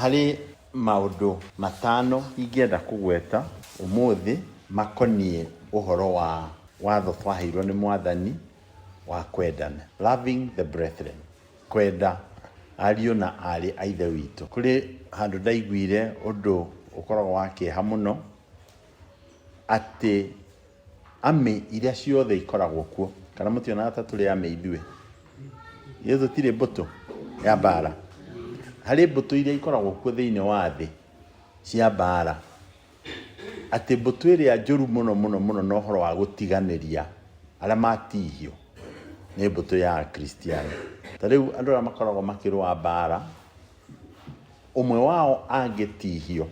Harĩ maũndũ matano ingĩenda kũgweta ũmũthĩ makoniĩ ũhoro wa watho twaheirwo nĩ Mwathani wa kwendana, loving the brethren, kwenda ariũ na aarĩ a Ithe witũ. Kũrĩ handũ ndaiguire ũndũ ũkoragwo wa kĩeha mũno, atĩ army iria ciothe ikoragwo kuo, kana mũtionaga ta tũrĩ army ithuĩ? Ithuĩ tũtirĩ mbũtũ ya mbara? Harĩ mbũtũ iria ikoragwo kuo thĩinĩ wa thĩ cia mbara, atĩ mbũtũ ĩrĩa njũru mũno mũno mũno na ũhoro wa gũtiganĩria arĩa matihio nĩ mbũtũ ya Akristiano. Ta rĩu andũ arĩa makoragwo makĩrũa mbara, ũmwe wao angĩtihio,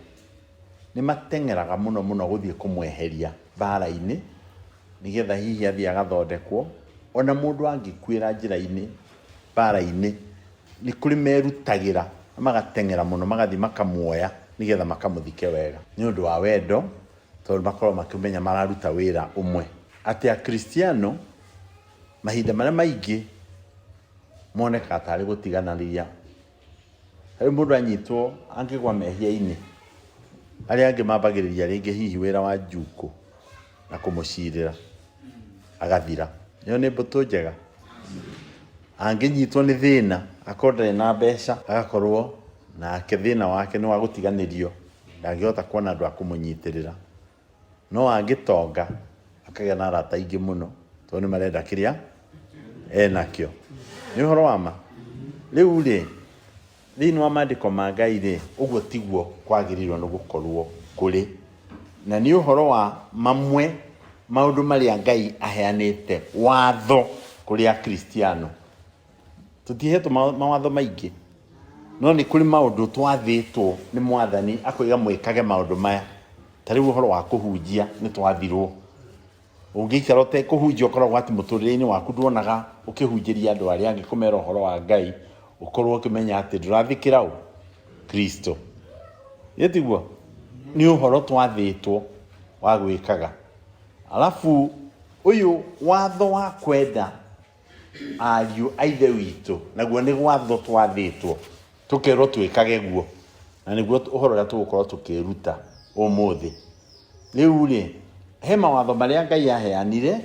nĩ mateng'eraga mũno mũno gũthiĩ kũmweheria mbara-inĩ, nĩgetha hihi athiĩ agathondekwo. Ona mũndũ angĩkuĩra njĩra-inĩ, mbara-inĩ, nĩ kũrĩ merutagĩra na magateng'era mũno magathiĩ makamuoya nĩgetha makamũthike wega. Nĩ ũndũ wa wendo, tondũ makoragwo makĩmenya mararuta wĩra ũmwe. Atĩ Akristiano mahinda marĩa maingĩ monekaga tarĩ gũtiganĩria. Rĩu mũndũ anyitwo angĩgwa mehia-inĩ, arĩa angĩ mambagĩrĩria rĩngĩ hihi wĩra wa njukũ na kũmũcirĩra agathira. Ĩyo nĩ mbũtũ njega? Angĩnyitwo nĩ thĩna akorwo ndarĩ na mbeca agakorwo nake thĩna wake nĩ wa gũtiganĩrio, ndangĩhota kuona andũ a kũmũnyitĩrĩra. No angĩtonga akagĩa na arata aingĩ mũno tondũ nĩ marenda kĩrĩa enakĩo. Nĩ ũhoro wa ma? Rĩu rĩ, thĩinĩ wa maandĩko ma Ngai rĩ, ũguo tiguo kwagĩrĩirwo nĩ gũkorwo kũrĩ. Na nĩ ũhoro wa mamwe maũndũ marĩa Ngai aheanĩte watho kũrĩ Akristiano. Tũtihetwo mawatho maingĩ, no nĩ kũrĩ maũndũ twathĩtwo nĩ Mwathani akoiga mwĩkage maũndũ maya. Ta rĩu ũhoro wa kũhunjia nĩ twathirwo. Ũngĩikara ũtekũhunjia ũkoragwo atĩ mũtũrĩre-inĩ waku nduonaga ũkĩhunjĩria andũ arĩa angĩ kũmera ũhoro wa Ngai, ũkorwo ũkĩmenya atĩ ndũrathĩkĩra ũ? Kristo. Ĩ tiguo? Nĩ ũhoro twathĩtwo wa gwĩkaga. Alafu ũyũ watho wa kwenda ariũ a Ithe witũ, naguo nĩ gwatho twathĩtwo, tũkerwo twĩkage guo, na nĩguo ũhoro ũrĩa tũgũkorwo tũkĩruta ũmũthĩ. Rĩu-rĩ, he mawatho marĩa Ngai aheanire,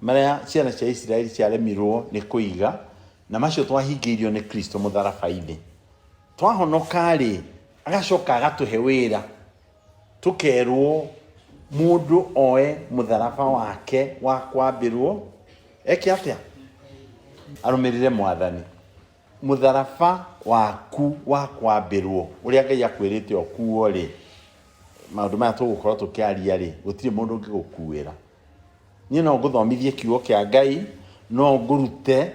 marĩa ciana cia Isiraeli ciaremirwo nĩ kũiga, na macio twahingĩirio nĩ Kristo mũtharaba-inĩ. Twahonoka-rĩ, agacoka agatũhe wĩra Tũkerwo mũndũ oe mũtharaba wake wa kwambĩrwo eke atĩa? Arũmĩrĩre Mwathani. Mũtharaba waku wa kwambĩrwo ũrĩa Ngai akwĩrĩte ũkuo rĩ, maũndũ maya tũgũkorwo tũkĩaria rĩ, gũtirĩ mũndũ ũngĩgũkuĩra. Niĩ no ngũthomithie kiugo kĩa Ngai, no ngũrute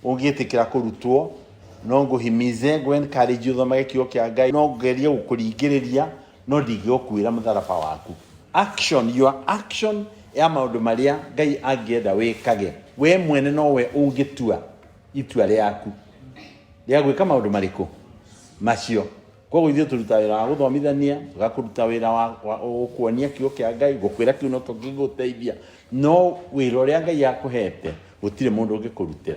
ũngĩtĩkĩra kũrutwo, no ngũhimize, ngũ encourage ũthomage kiugo kĩa Ngai, no ngerie gũkũringĩrĩria, no ndingĩgũkuĩra mũtharaba waku. Action, your action ya maũndũ marĩa Ngai angĩenda wĩkage, we mwene nowe ũngĩtua itua rĩaku rĩa gwĩka maũndũ marĩkũ macio. Koguo ithuĩ tũrutaga wĩra wa gũthomithania, tũgakũruta wĩra wa gũkuonia kiugo kĩa Ngai, gũkwĩra kiu no kĩngĩgũteithia, no wĩra ũrĩa Ngai akũhete gũtirĩ mũndũ ũngĩkũrutĩra.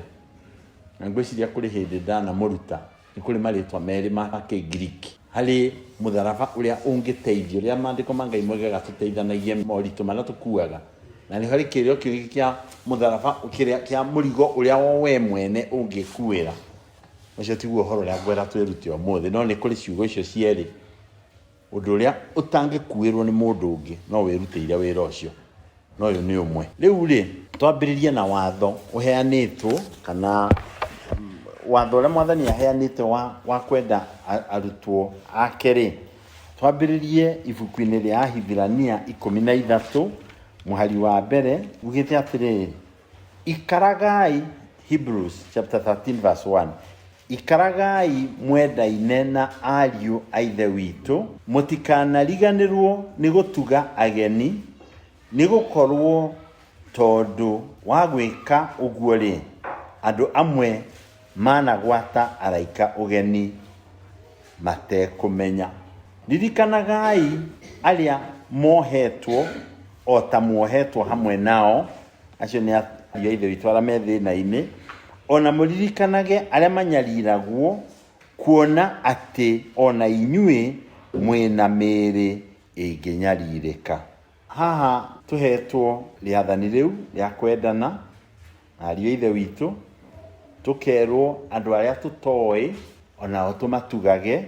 Na ngwĩciria kũrĩ hĩndĩ ndanamũruta, nĩ kũrĩ marĩtwa merĩ ma Kĩngiriki harĩ mũtharaba ũrĩa ũngĩteithia, ũrĩa maandĩko ma Ngai moigaga tũteithanagie moritũ marĩa tũkuaga. Na nĩ harĩ kĩrĩro kĩngĩ kĩa mũtharaba kĩrĩa kĩa mũrigo ũrĩa we mwene ũngĩkuĩra. Ũcio tiguo ũhoro ũrĩa ngwenda twĩrute ũmũthĩ, no nĩ kũrĩ ciugo icio cierĩ, ũndũ ũrĩa ũtangĩkuĩrwo nĩ mũndũ ũngĩ, no wĩrutĩire wĩra ũcio. Na ũyũ nĩ ũmwe. Rĩu rĩ, twambĩrĩrie na watho ũheanĩtwo kana watho ũrĩa mwathani aheanĩte wa, wa kwenda arutwo ake rĩ, twambĩrĩrie ibuku-inĩ rĩa Ahibirania 13 mũhari wa mbere ugĩte atĩrĩrĩ, Ikaragai, Hebrews chapter 13 verse 1, Ikaragai mwendaine na ariũ a Ithe witũ, mũtikanariganĩrwo nĩ gũtuga ageni, nĩ gũkorwo tondũ wa gwĩka ũguo-rĩ, andũ amwe managwata araika ũgeni matekũmenya. Ririkanagai arĩa mohetwo o ta muohetwo hamwe nao, acio nĩ ariũ a Ithe witũ arĩa me thĩna-inĩ, o na mũririkanage arĩa manyariragwo, Kuona atĩ o na inyuĩ mwĩ na mĩĩrĩ ĩngĩnyarirĩka. Haha tũhetwo rĩathani rĩu rĩa kwendana na ariũ a Ithe witũ, tũkerwo andũ arĩa tũtoĩ onao tũmatugage,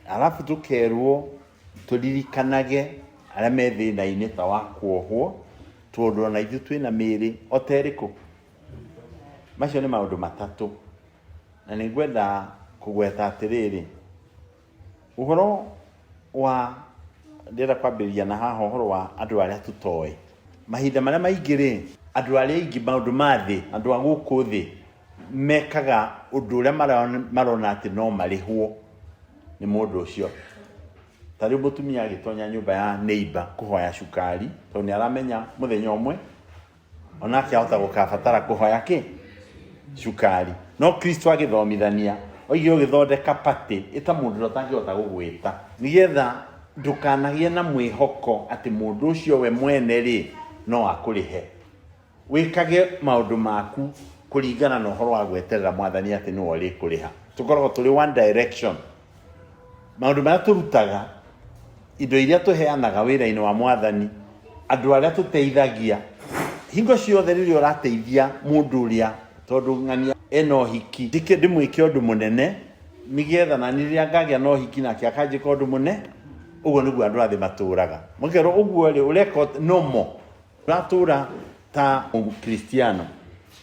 arabu tũkerwo tũririkanage arĩa me thĩna-inĩ ta wa kuohwo, tondũ ona ithuĩ twĩna mĩĩrĩ o ta ĩrĩkũ? Macio nĩ maũndũ matatũ. Na nĩ ngwenda kũgweta atĩrĩrĩ, ũhoro wa, ndĩrenda kwambĩrĩria na haha ũhoro wa andũ arĩa tũtoĩ. Mahinda marĩa maingĩ rĩ, andũ arĩa aingĩ maũndũ ma thĩ, andũ a gũkũ thĩ, mekaga ũndũ ũrĩa marona atĩ no marĩhwo nĩ mũndũ ũcio. Ta rĩu mũtumia agĩtonya nyũmba ya neighbor kũhoya cukari, tondũ nĩ aramenya mũthenya ũmwe onake ahota gũkabatara kũhoya kĩ cukari. No Kristo agĩthomithania oigire ũgĩthondeka party ĩta mũndũ ũrĩa ũtangĩhota gũgwĩta, nĩgetha ndũkanagĩe na mwĩhoko atĩ mũndũ ũcio we mwene rĩ no akũrĩhe. Wĩkage maũndũ maku kũringana na ũhoro wa gweterera Mwathani atĩ nĩwe ũrĩkũrĩha. Tũkoragwo tũrĩ one direction. Maũndũ marĩa tũrutaga, indo iria tũheanaga wĩra-inĩ wa Mwathani, andũ arĩa tũteithagia, hingo ciothe rĩrĩa ũrateithia mũndũ ũrĩa, tondũ ng'ania ena ũhiki, ndĩmwĩke ũndũ mũnene, nĩgetha nani rĩrĩa ngagĩa na ũhiki nake akanjĩka ũndũ mũne, ũguo nĩguo andũ a thĩ matũraga. Mũkerwo ũguo rĩ, ũreka normal. Ũratũũra ta Mũkristiano.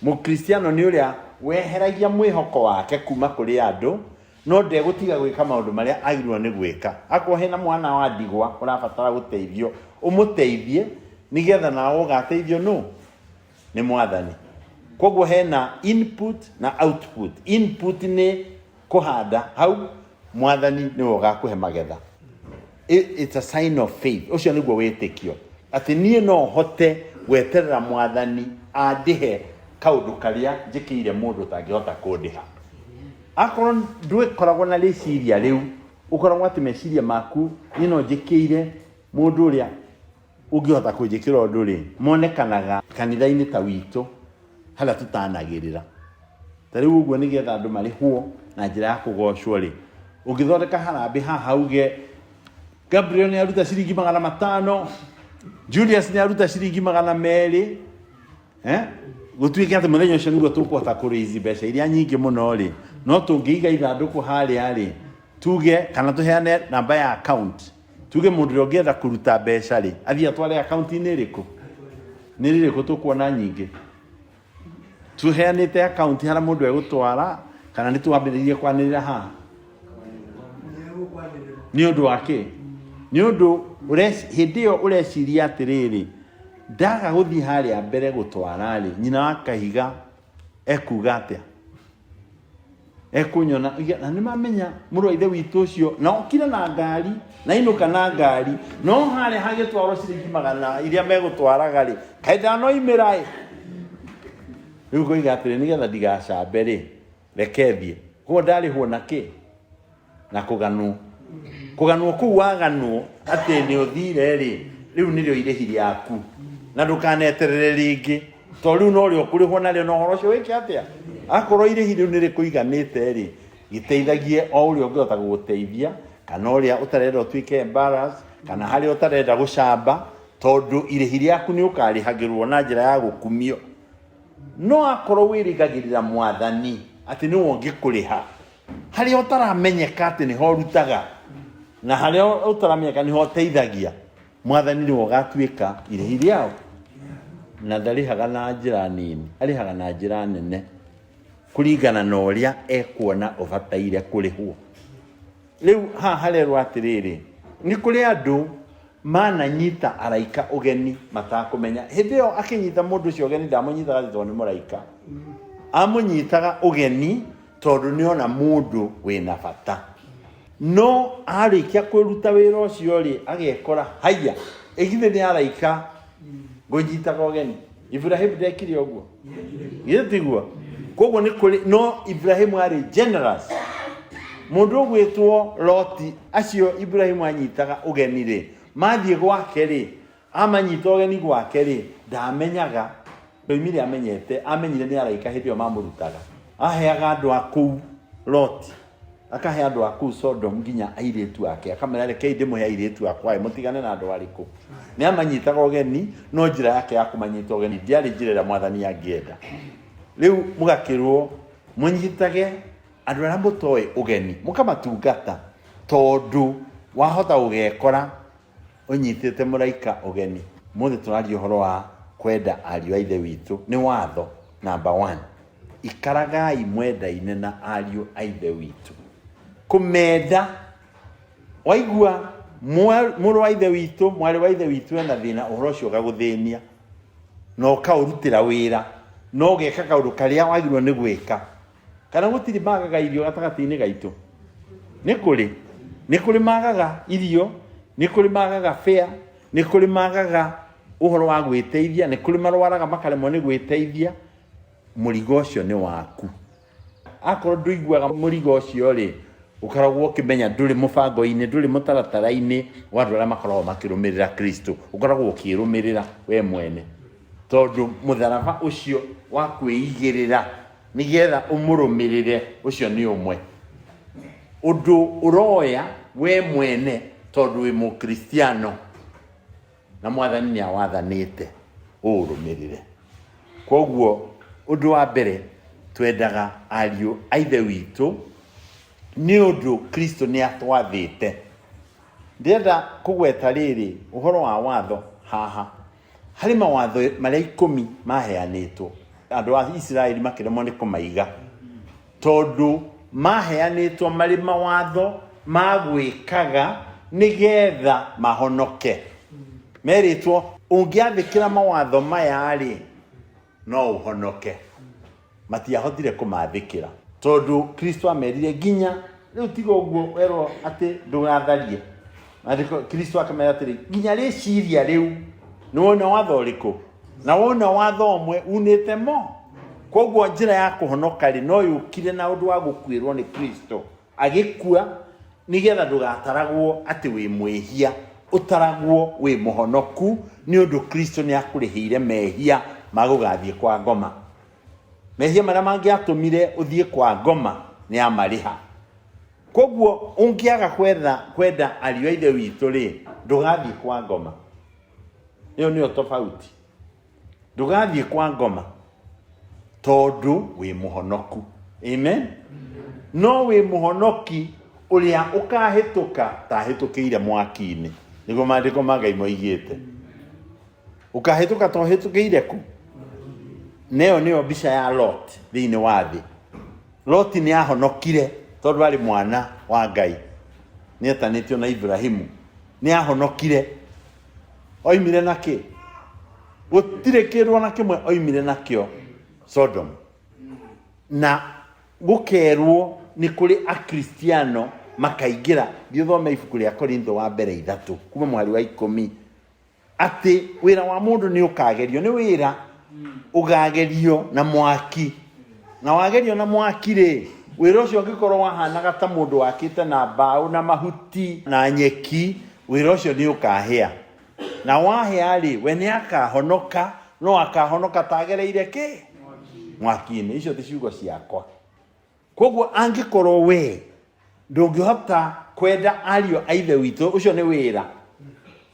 Mũkristiano nĩ ũrĩa weheragia mwĩhoko wake kuma kũrĩ andũ, no ndegũtiga gwĩka maũndũ marĩa agĩrĩirwo nĩ gwĩka. Akorwo hena mwana wa ndigwa ũrabatara gũteithio, ũmũteithie nĩgetha nawe ũgateithio nũ? Nĩ Mwathani. Koguo hena input na output. Input nĩ kũhanda hau, Mwathani nĩwe ũgakũhe magetha. It's a sign of faith. Ũcio nĩguo wĩtĩkio, atĩ niĩ no hote gweterera Mwathani andĩhe kaũndũ karĩa njĩkĩire mũndũ ũtangĩhota kũndĩha. Akorwo ndũkoragwo na rĩciria rĩu, ũkoragwo atĩ meciria maku niĩ no njĩkĩire mũndũ ũrĩa ũngĩhota kũnjĩkĩra ũndũ rĩ, monekanaga kanitha-inĩ ta witũ harĩa tũtanagĩrĩra. Ta rĩu ũguo nĩgetha andũ marĩhwo na njĩra ya kũgocwo rĩ, ũngĩthondeka harambĩ haha uge Gabriel nĩ aruta ciringi 500, Julius nĩ aruta ciringi 200, eh? Gũtuĩke atĩ mũthenya ũcio nĩguo tũkũhota kũrĩizi mbeca iria nyingĩ mũno rĩ, no tũngĩiga ithandũkũ harĩa rĩ, tuge kana tũheane namba ya account, tuge mũndũ ũrĩa ũngĩenda kũruta mbeca rĩ, athiĩ atware account-inĩ ĩrĩkũ, nĩ rĩrĩkũ tũkuona nyingĩ. Tũheanĩte akaunti harĩa mũndũ egũtwara, kana nĩ twambĩrĩirie kwanĩrĩra haha? Nĩ ũndũ wa kĩ? Nĩ ũndũ hĩndĩ ĩyo ũreciria atĩrĩrĩ, ndaga gũthiĩ harĩa mbere gũtwara rĩ, nyina wa kahiga ekuga atĩa? Ekũnyona na nĩ mamenya mũrũ wa ithe witũ ũcio na okire na ngari na inũka na ngari, no harĩa hagĩtwarwo ciringi magana iria megũtwaraga rĩ, kaĩ ndanoimĩra ĩ. Rĩu ngoiga atĩrĩ, nĩgetha ndigacambe rĩ, reke thiĩ. Koguo ndarĩhwo na kĩ? Na kũganwo. Kũganwo kũu waganwo atĩ nĩ ũthire rĩ, rĩu nĩrĩo irĩhi rĩaku, na ndũkaneterere rĩngĩ, tondũ rĩu norĩo ũkũrĩhwo narĩo, na ũhoro ũcio wĩke atĩa? Akorwo irĩhi rĩu nĩ rĩkũiganĩte rĩ, gĩteithagie o ũrĩa ũngĩhota gũgũteithia, kana ũrĩa ũtarenda ũtuĩke embarrassed, kana harĩa ũtarenda gũcamba, tondũ irĩhi rĩaku nĩ ũkarĩhagĩrwo na njĩra ya gũkumio. No akorwo wĩrĩgagĩrĩra Mwathani atĩ nĩwe ũngĩkũrĩha, harĩa ũtaramenyeka atĩ nĩho ũrutaga, na harĩa ũtaramenyeka nĩho ũteithagia, Mwathani nĩwe ũgatuĩka irĩhi rĩao. Na ndarĩhaga na njĩra nini, arĩhaga na njĩra nene kũringana na ũrĩa ekuona ũbataire kũrĩhwo. Rĩu haha harerwo atĩrĩrĩ, nĩ kũrĩ andũ mananyita araika ũgeni matakũmenya. Hĩndĩ ĩyo akĩnyita mũndũ ũcio ũgeni, ndamũnyitaga atĩ tondũ nĩ mũraika, amũnyitaga ũgeni tondũ nĩ ona mũndũ wĩna bata. No arĩkia kũruta wĩra ũcio rĩ, agekora haiya, ĩgithĩ nĩ araika ngũnyitaga ũgeni. Ibrahimu ndekire ũguo, githĩ tiguo? Koguo nĩ kũrĩ, no Ibrahimu arĩ generous. Mũndũ ũgwĩtwo Loti, acio Ibrahimu anyitaga ũgeni rĩ, mathiĩ gwake rĩ, amanyita ũgeni gwake rĩ, ndamenyaga, ndoimire amenyete, amenyire nĩ araika hĩndĩ ĩyo mamũrutaga. Aheaga andũ a kũu Loti. Akahe andũ a kũu Sodom nginya airĩtu ake, akamera rekei ndĩmũhe airĩtu akwa ĩ, mũtigane na andũ arĩkũ. Nĩ amanyitaga ũgeni, no njĩra yake ya kũmanyita ũgeni ndĩarĩ njĩra ĩrĩa Mwathani angĩenda. Rĩu mũgakĩrwo mũnyitage andũ arĩa mũtoĩ ũgeni, mũkamatungata, tondũ wahota gũgekora ũnyitĩte mũraika ũgeni. Ũmũthĩ tũraria ũhoro wa kwenda ariũ a Ithe witũ. Nĩ watho number one. Ikaragai mwendaine na ariũ a Ithe witũ. Kũmenda, waigua mũrũ wa Ithe witũ, mwarĩ wa Ithe witũ ena thĩna, ũhoro ũcio ũgagũthĩnia na ũkaũrutĩra wĩra na ũgeka kaũndũ karĩa wagĩrĩirwo nĩ gwĩka. Kana gũtirĩ magaga irio gatagatĩ-inĩ gaitũ? Nĩ kũrĩ. Nĩ kũrĩ magaga irio, nĩ kũrĩ magaga fare, nĩ kũrĩ magaga ũhoro wa gwĩteithia, nĩ kũrĩ marwaraga makaremwo nĩ gwĩteithia. Mũrigo ũcio nĩ waku. Akorwo ndũiguaga mũrigo ũcio rĩ, ũkoragwo ũkĩmenya ndũrĩ mũbango-inĩ, ndũrĩ mũtaratara-inĩ wa andũ arĩa makoragwo makĩrũmĩrĩra Kristo. Ũkoragwo ũkĩrũmĩrĩra we mwene. Tondũ mũtharaba ũcio wa kwĩigĩrĩra nĩgetha ũmũrũmĩrĩre, ũcio nĩ ũmwe. Ũndũ ũroya we mwene tondũ wĩ Mũkristiano na Mwathani nĩ awathanĩte ũũrũmĩrĩre. Kwoguo ũndũ wa mbere twendaga ariũ a Ithe witũ nĩ ũndũ Kristo nĩ atwathĩte. Ndĩrenda kũgweta rĩrĩ ũhoro wa watho haha. Harĩ mawatho marĩa ikũmi maheanĩtwo, andũ a Isiraeli makĩremwo nĩ kũmaiga, tondũ maheanĩtwo marĩ mawatho ma gwĩkaga nĩgetha mahonoke. Merĩtwo, ũngĩathĩkĩra mawatho maya-rĩ, no ũhonoke. Matiahotire kũmathĩkĩra tondũ Kristo amerire nginya rĩu tiga ũguo werwo atĩ ndũgatharie. Maandĩko Kristo akamera atĩrĩ nginya rĩciria rĩu nĩ wona watho ũrĩkũ na wona watho ũmwe unĩte mo. Koguo njĩra ya kũhonoka rĩ no yũkire na ũndũ wa gũkuĩrwo nĩ Kristo agĩkua nĩgetha ndũgataragwo atĩ wĩ mwĩhia, ũtaragwo wĩ mũhonoku nĩ ũndũ Kristo nĩ akũrĩhĩire mehia ma gũgathiĩ kwa ngoma. Mehia marĩa mangĩatũmire ũthiĩ kwa ngoma nĩ amarĩha. Koguo ũngĩaga kwetha kwenda ariũ a Ithe witũ rĩ, ndũgathiĩ kwa ngoma. Ĩyo nĩyo tofauti. Ndũgathiĩ kwa ngoma tondũ wĩ mũhonoku. Amen. No wĩ mũhonoki ũrĩa ũkahĩtũka ta ahĩtũkĩire mwaki-inĩ. Nĩguo maandĩko ma Ngai moigĩte. Ũkahĩtũka ta ũhĩtũkĩire kũ? Na ĩyo nĩyo mbica ya Lot thĩinĩ wa thĩ. Loti nĩ ahonokire tondũ arĩ mwana wa Ngai. Nĩ etanĩtio na Ibrahimu. Nĩ ahonokire. Oimire na kĩ? Gũtirĩ kĩndũ ona kĩmwe oimire nakĩo Sodom. Na gũkerwo nĩ kũrĩ Akristiano makaingĩra. Thiĩ ũthome ibuku rĩa Korintho wa mbere ithatũ kuma mũhari wa ikũmi atĩ wĩra wa mũndũ nĩ ũkagerio. Nĩ wĩra ũkagerio na mwaki. Na wagerio na mwaki rĩ, wĩra ũcio ũngĩkorwo wahanaga ta mũndũ wakĩte na mbaũ na mahuti na nyeki, wĩra ũcio nĩ ũkahĩa. Na wahĩa rĩ, we nĩ akahonoka, no akahonoka ta agereire kĩ? Mwaki-inĩ. Icio ti ciugo ciakwa. Koguo angĩkorwo we ndũngĩhota kwenda ariũ a Ithe witũ, ũcio nĩ wĩra,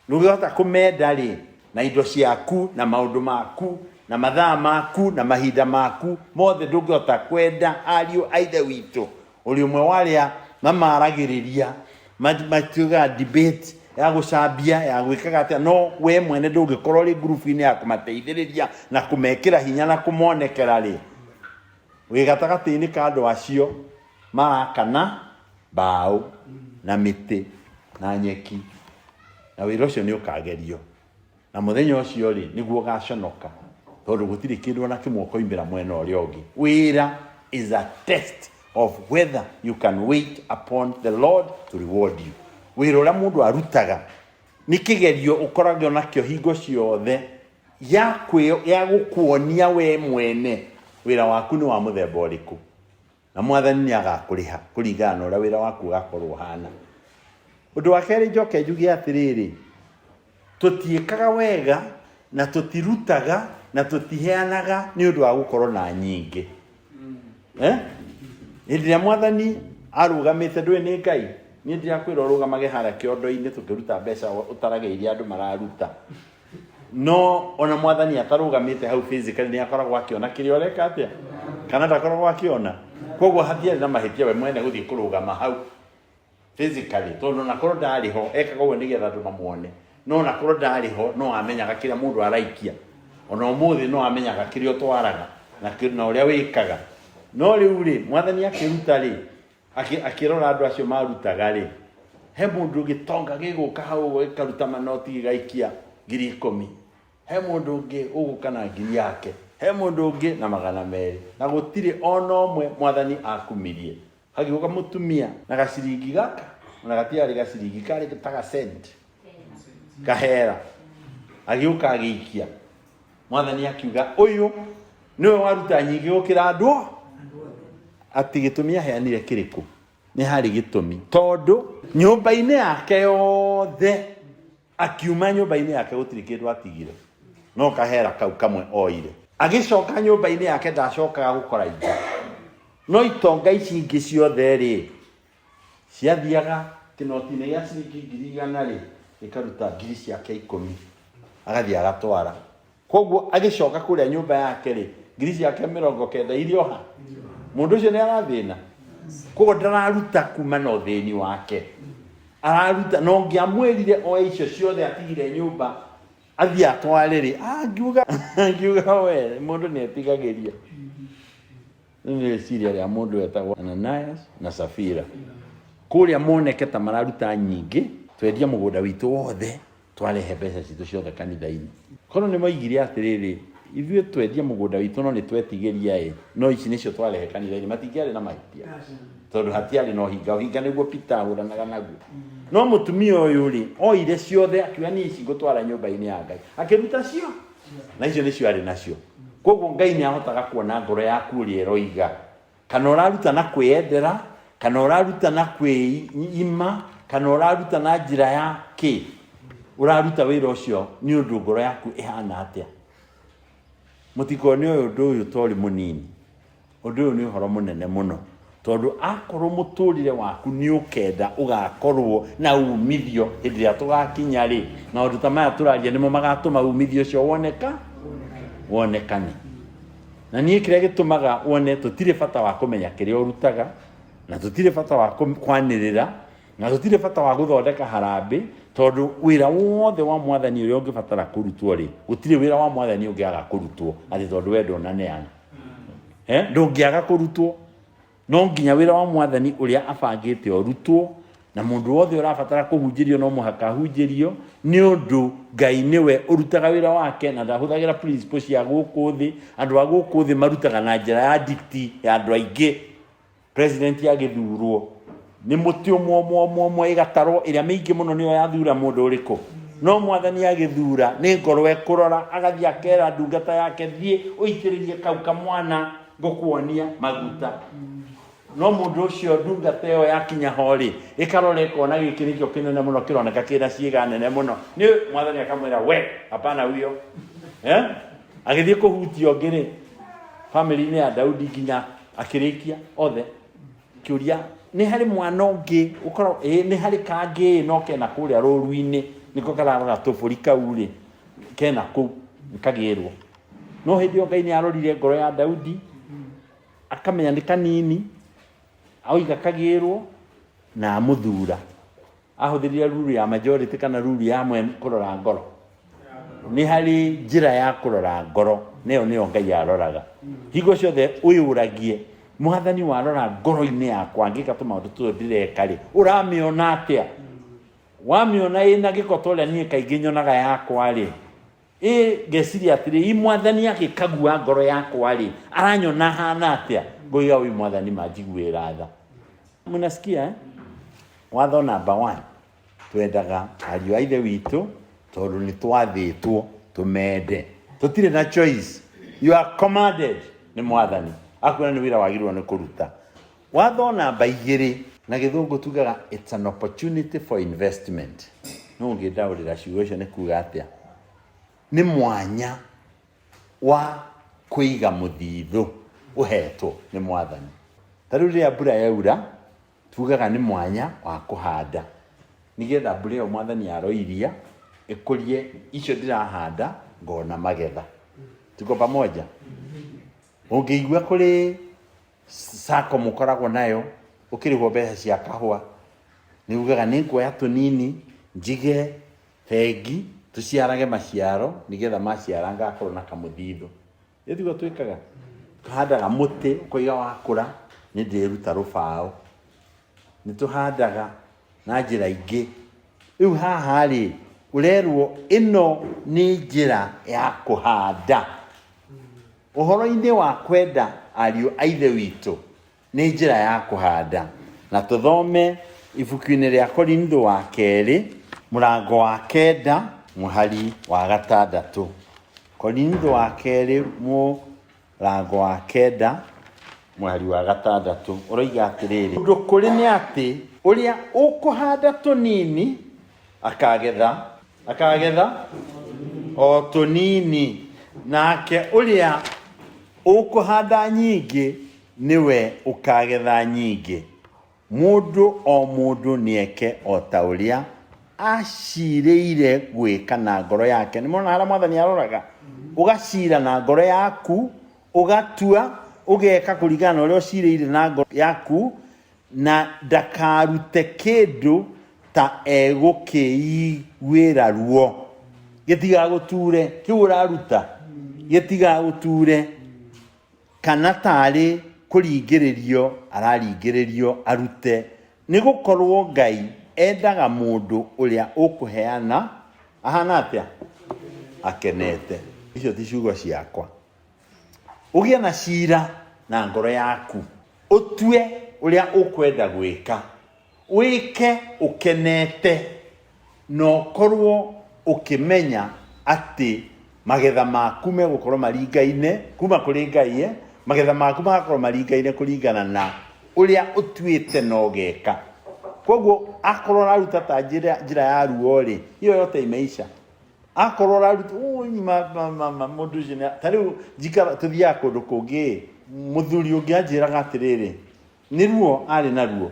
ndũngĩhota kũmenda rĩ, na indo ciaku na maũndũ maku na mathaa maku na mahinda maku mothe, ndũngĩhota kwenda ariũ a Ithe witũ. Ũrĩ ũmwe wa arĩa mamaragĩrĩria, matuĩkaga debate ya gũcambia, ya gwĩkaga atĩa, no we mwene ndũngĩkorwo ũrĩ ngurubu-inĩ ya kũmateithĩrĩria na kũmekĩra hinya na kũmonekera rĩ, wĩ gatagatĩ-inĩ ka andũ acio marakana mbaũ na mĩtĩ na nyeki, na wĩra ũcio nĩ ũkagerio. Na mũthenya ũcio rĩ, nĩguo ũgaconoka, tondũ gũtirĩ kĩndũ ona kĩmwe ũkoimĩra mwena ũrĩa ũngĩ. Wĩra is a test of whether you can wait upon the Lord to reward you. Wĩra ũrĩa mũndũ arutaga nĩ kĩgerio ũkoragwo nakĩo hingo ciothe ya ya gũkuonia we mwene wĩra waku nĩ wa mũthemba ũrĩkũ, na Mwathani nĩ agakũrĩha kũringana na ũrĩa wĩra waku ũgakorwo ũhana. Ũndũ wa kerĩ njoke njuge atĩrĩrĩ, tũtiĩkaga wega na tũtirutaga na tũtiheanaga nĩ ũndũ wa gũkorwo na nyingĩ. Hĩndĩ ĩrĩa Mwathani Arũgamĩte ndũĩ nĩ Ngai. Niĩ ndirakwĩra ũrũgamage harĩa kĩondo-inĩ tũkĩruta mbeca ũtarage iria andũ mararuta. No ona mwathani atarũgamĩte hau physically nĩ akoragwo akĩona kĩrĩa ũreka atĩa kana ndakoragwo akĩona. Koguo hatiarĩ na mahĩtia we mwene gũthiĩ kũrũgama hau physically tondũ ona korwo ndarĩ ho ekaga ũguo nĩgetha andũ mamuone no ona korwo ndarĩ ho no amenyaga kĩrĩa mũndũ araikia ona ũmũthĩ no amenyaga kĩrĩa ũtwaraga na na ũrĩa wĩkaga no rĩu rĩ mwathani akĩruta rĩ akĩrora andũ acio marutaga rĩ he mũndũ gĩtonga gĩgũka hau ũguo gĩkaruta manoti gĩgaikia 10,000 he mũndũ ũngĩ ũgũka na ngiri yake he mũndũ ũngĩ na 200 na gũtirĩ ona ũmwe mwathani akumirie hagĩũka mũtumia na gaciringi gaka ona gatiarĩ gaciringi karĩ ta gacenti kahera agĩũka agĩikia mwathani akiuga ũyũ nĩwe waruta nyingĩ gũkĩra andũ atĩ gĩtũmi aheanire kĩrĩkũ nĩ harĩ gĩtũmi tondũ nyũmba-inĩ yake yothe akiuma nyũmba-inĩ yake gũtirĩ kĩndũ atigire no kahera kau kamwe oire agĩcoka nyũmba-inĩ yake ndacokaga gũkora indo no itonga ici ingĩ ciothe rĩ ciathiaga kĩnoti-inĩ gĩa ciringi 100,000 rĩ gĩkaruta ngiri ciake 10 agathiĩ agatwara koguo agĩcoka kũrĩa nyũmba yake rĩ ngiri ciake 90 irĩ oha mũndũ ũcio nĩ arathĩna koguo ndararuta kuma na ũthĩni wake araruta no ngĩamwĩrire oe icio ciothe atigire nyũmba athiĩ atware rĩ angiuga angiuga we mũndũ nĩ etigagĩria rĩu nĩ rĩciria rĩa mũndũ wetagwo Ananias na Safira kũrĩa moneke ta mararuta nyingĩ twendia mũgũnda witũ wothe twarehe mbeca citũ ciothe kanitha-inĩ korwo nĩ moigire atĩrĩrĩ ithuĩ twendia mũgũnda witũ no nĩ twetigĩria ĩ no ici nĩcio twarehe kanitha-inĩ matingĩarĩ na mahĩtia tondũ hatiarĩ na ũhinga ũhinga nĩguo Peter ahũranaga naguo no mũtumia ũyũ rĩ oire ciothe akiuga niĩ ici ngũtwara nyũmba-inĩ ya Ngai akĩruta cio na icio nĩcio arĩ nacio koguo Ngai nĩ ahotaga kuona ngoro yaku ũrĩa ĩroiga kana ũraruta na kwĩyendera kana ũraruta na kwĩima kana ũraruta na njĩra ya kĩ ũraruta wĩra ũcio nĩ ũndũ ngoro yaku ĩhana atĩa mũtikone ũyũ ũndũ ũyũ torĩ mũnini ũndũ ũyũ nĩ ũhoro mũnene mũno tondũ akorwo mũtũrĩre waku nĩ ũkenda ũgakorwo na umithio hĩndĩ ĩrĩa tũgakinya rĩ maũndũ ta maya tũraria nĩmo magatũma umithio ũcio woneka wonekane na niĩ kĩrĩa gĩtũmaga wone tũtirĩ bata wa kũmenya kĩrĩa ũrutaga na tũtirĩ bata wa kwanĩrĩra na tũtirĩ bata wa gũthondeka harambĩ tondũ wĩra wothe wa mwathani ũrĩa ũngĩbatara kũrutwo rĩ gũtirĩ wĩra wa mwathani ũngĩaga kũrutwo atĩ tondũ we ndũnaneana ndũngĩaga kũrutwo no nginya wĩra wa mwathani ũrĩa abangĩte ũrutwo na mũndũ wothe ũrabatara kũhunjĩrio no mũhaka ahunjĩrio nĩ ũndũ Ngai nĩwe ũrutaga wĩra wake na ndahũthagĩra principle cia gũkũ thĩ andũ a gũkũ thĩ marutaga na njĩra ya dikti ya andũ aingĩ president agĩthurwo nĩ mũtĩ ũmwe ũmwe ũmwe ũmwe ĩgatarwo ĩrĩa mĩingĩ mũno nĩyo yathura mũndũ ũrĩkũ no mwathani agĩthura nĩ ngoro ekũrora agathiĩ akera ndungata yake thiĩ ũitĩrĩrie kau kamwana ngũkuonia maguta no mũndũ ũcio ndungata ĩyo yakinya ho rĩ ĩkarora ĩkona gĩkĩ nĩkĩo kĩnene mũno kĩroneka kĩna ciĩga nene mũno nĩ mwathani akamwĩra we hapana huyo eh? agĩthiĩ kũhutia ũngĩ rĩ famĩlĩ-inĩ ya Daudi nginya akĩrĩkia othe kĩũria nĩ harĩ mwana ũngĩ ũkorwo ĩ nĩ harĩ kangĩ no kena kũrĩa rũru-inĩ nĩko kararora tũbũri kau rĩ kena kũu kagĩrwo no hĩndĩ ĩyo Ngai nĩ arorire ngoro ya Daudi akamenya nĩ kanini oiga kagĩrwo na amũthura ahũthĩrire ruru ya majority kana ruru ya mwene kũrora ngoro nĩ harĩ njĩra ya kũrora ngoro nĩyo nĩyo Ngai aroraga hingo ciothe wĩyũragie mwathani warora ngoro-inĩ yakwa ngĩka tũmaũndũ tũtũ ndĩreka rĩ ũramĩona atĩa wamĩona ĩna gĩko ta ũrĩa niĩ kaingĩ nyonaga yakwa rĩ ĩ ngeciria atĩrĩ i mwathani agĩkagua ngoro yakwa rĩ aranyona hana atĩa ngoiga ũyũ mwathani manjiguĩra tha mnasikia eh? Watho namba 1 twendaga ariũ a ithe witũ tondũ nĩ twathĩtwo tũmende tũtirĩ na choice you are commanded nĩ mwathani akwĩra nĩ wĩra wagĩrĩirwo nĩ kũruta watho namba 2 na gĩthũngũ tugaga it's an opportunity for investment no ũngĩndaũrĩra ciugo icio nĩ kuga atĩa nĩ mwanya wa kũiga mũthithũ ũhetwo nĩ mwathani ta rĩu rĩrĩa mbura yaura Tugaga nĩ mwanya wa kũhanda nĩgetha mbura ĩyo mwathani aroiria ĩkũrie icio ndĩrahanda ngona magetha. Tuko pamoja? Ũngĩigua kũrĩ sacco mũkoragwo nayo ũkĩrĩhwo mbeca cia kahũa, nĩ ugaga nĩ nguoya tũnini njige bengi tũciarage maciaro nĩgetha maciara ngakorwo na kamũthithũ. Ĩ tiguo twĩkaga? Tũhandaga mũtĩ ũkoiga wakũra nĩ ndĩruta rũbaũ. Nĩ tũhandaga na njĩra ingĩ. Rĩu haha rĩ, ũrerwo ĩno nĩ njĩra ya kũhanda. Ũhoro-inĩ wa kwenda ariũ a Ithe witũ nĩ njĩra ya kũhanda. Na tũthome ibuku-inĩ rĩa Korintho wa kerĩ mũrango wa kenda mũhari wa gatandatũ. Korintho wa kerĩ mũrango wa kenda mũhari wa gatandatũ ũroiga atĩrĩrĩ, ũndũ kũrĩ nĩ atĩ ũrĩa ũkũhanda tũnini akagetha akagetha o tũnini, nake ũrĩa ũkũhanda nyingĩ nĩwe ũkaagetha nyingĩ. Mũndũ o mũndũ nĩeke o ta ũrĩa aciirĩire gwĩka na ngoro yake. Nĩmwona harĩa Mwathani aroraga? Ũgaciira na ngoro yaku, ũgatua, ũgeka kũringana na ũrĩa ũciirĩire na ngoro yaku, na ndakarute kĩndũ ta egũkĩiguĩra ruo. Gĩtigagũture, kĩu ũraruta gĩtigagũture. Kana taarĩ kũringĩrĩrio araringĩrĩrio arute, nĩ gũkorũo Ngai endaga mũndũ ũrĩa ũkũheana ahaana atĩa? Akenete. Icio ti ciugo ciakwa. Ũgĩe na cira na ngoro yaku, ũtue ũrĩa ũkwenda gwĩka. Wĩke ũkenete, na ũkorũo ũkĩmenya atĩ magetha maku megũkorũo maringaine kuma kũrĩ Ngai, eh? Magetha maku magakorũo maringaine kũringana na ũrĩa ũtuĩte na ũgeka. Koguo akorwo ũraruta ta njĩra, njĩra ya ruo-rĩ, hiyo yote imeisha. Akorwo ũraruta ui, ma, ma, ma, ma, mũndũ ũcio nĩ- ta rĩu njikara tũthiaga kũndũ kũngĩ, mũthuri ũngĩ anjĩraga atĩrĩrĩ, Nĩ ruo arĩ naruo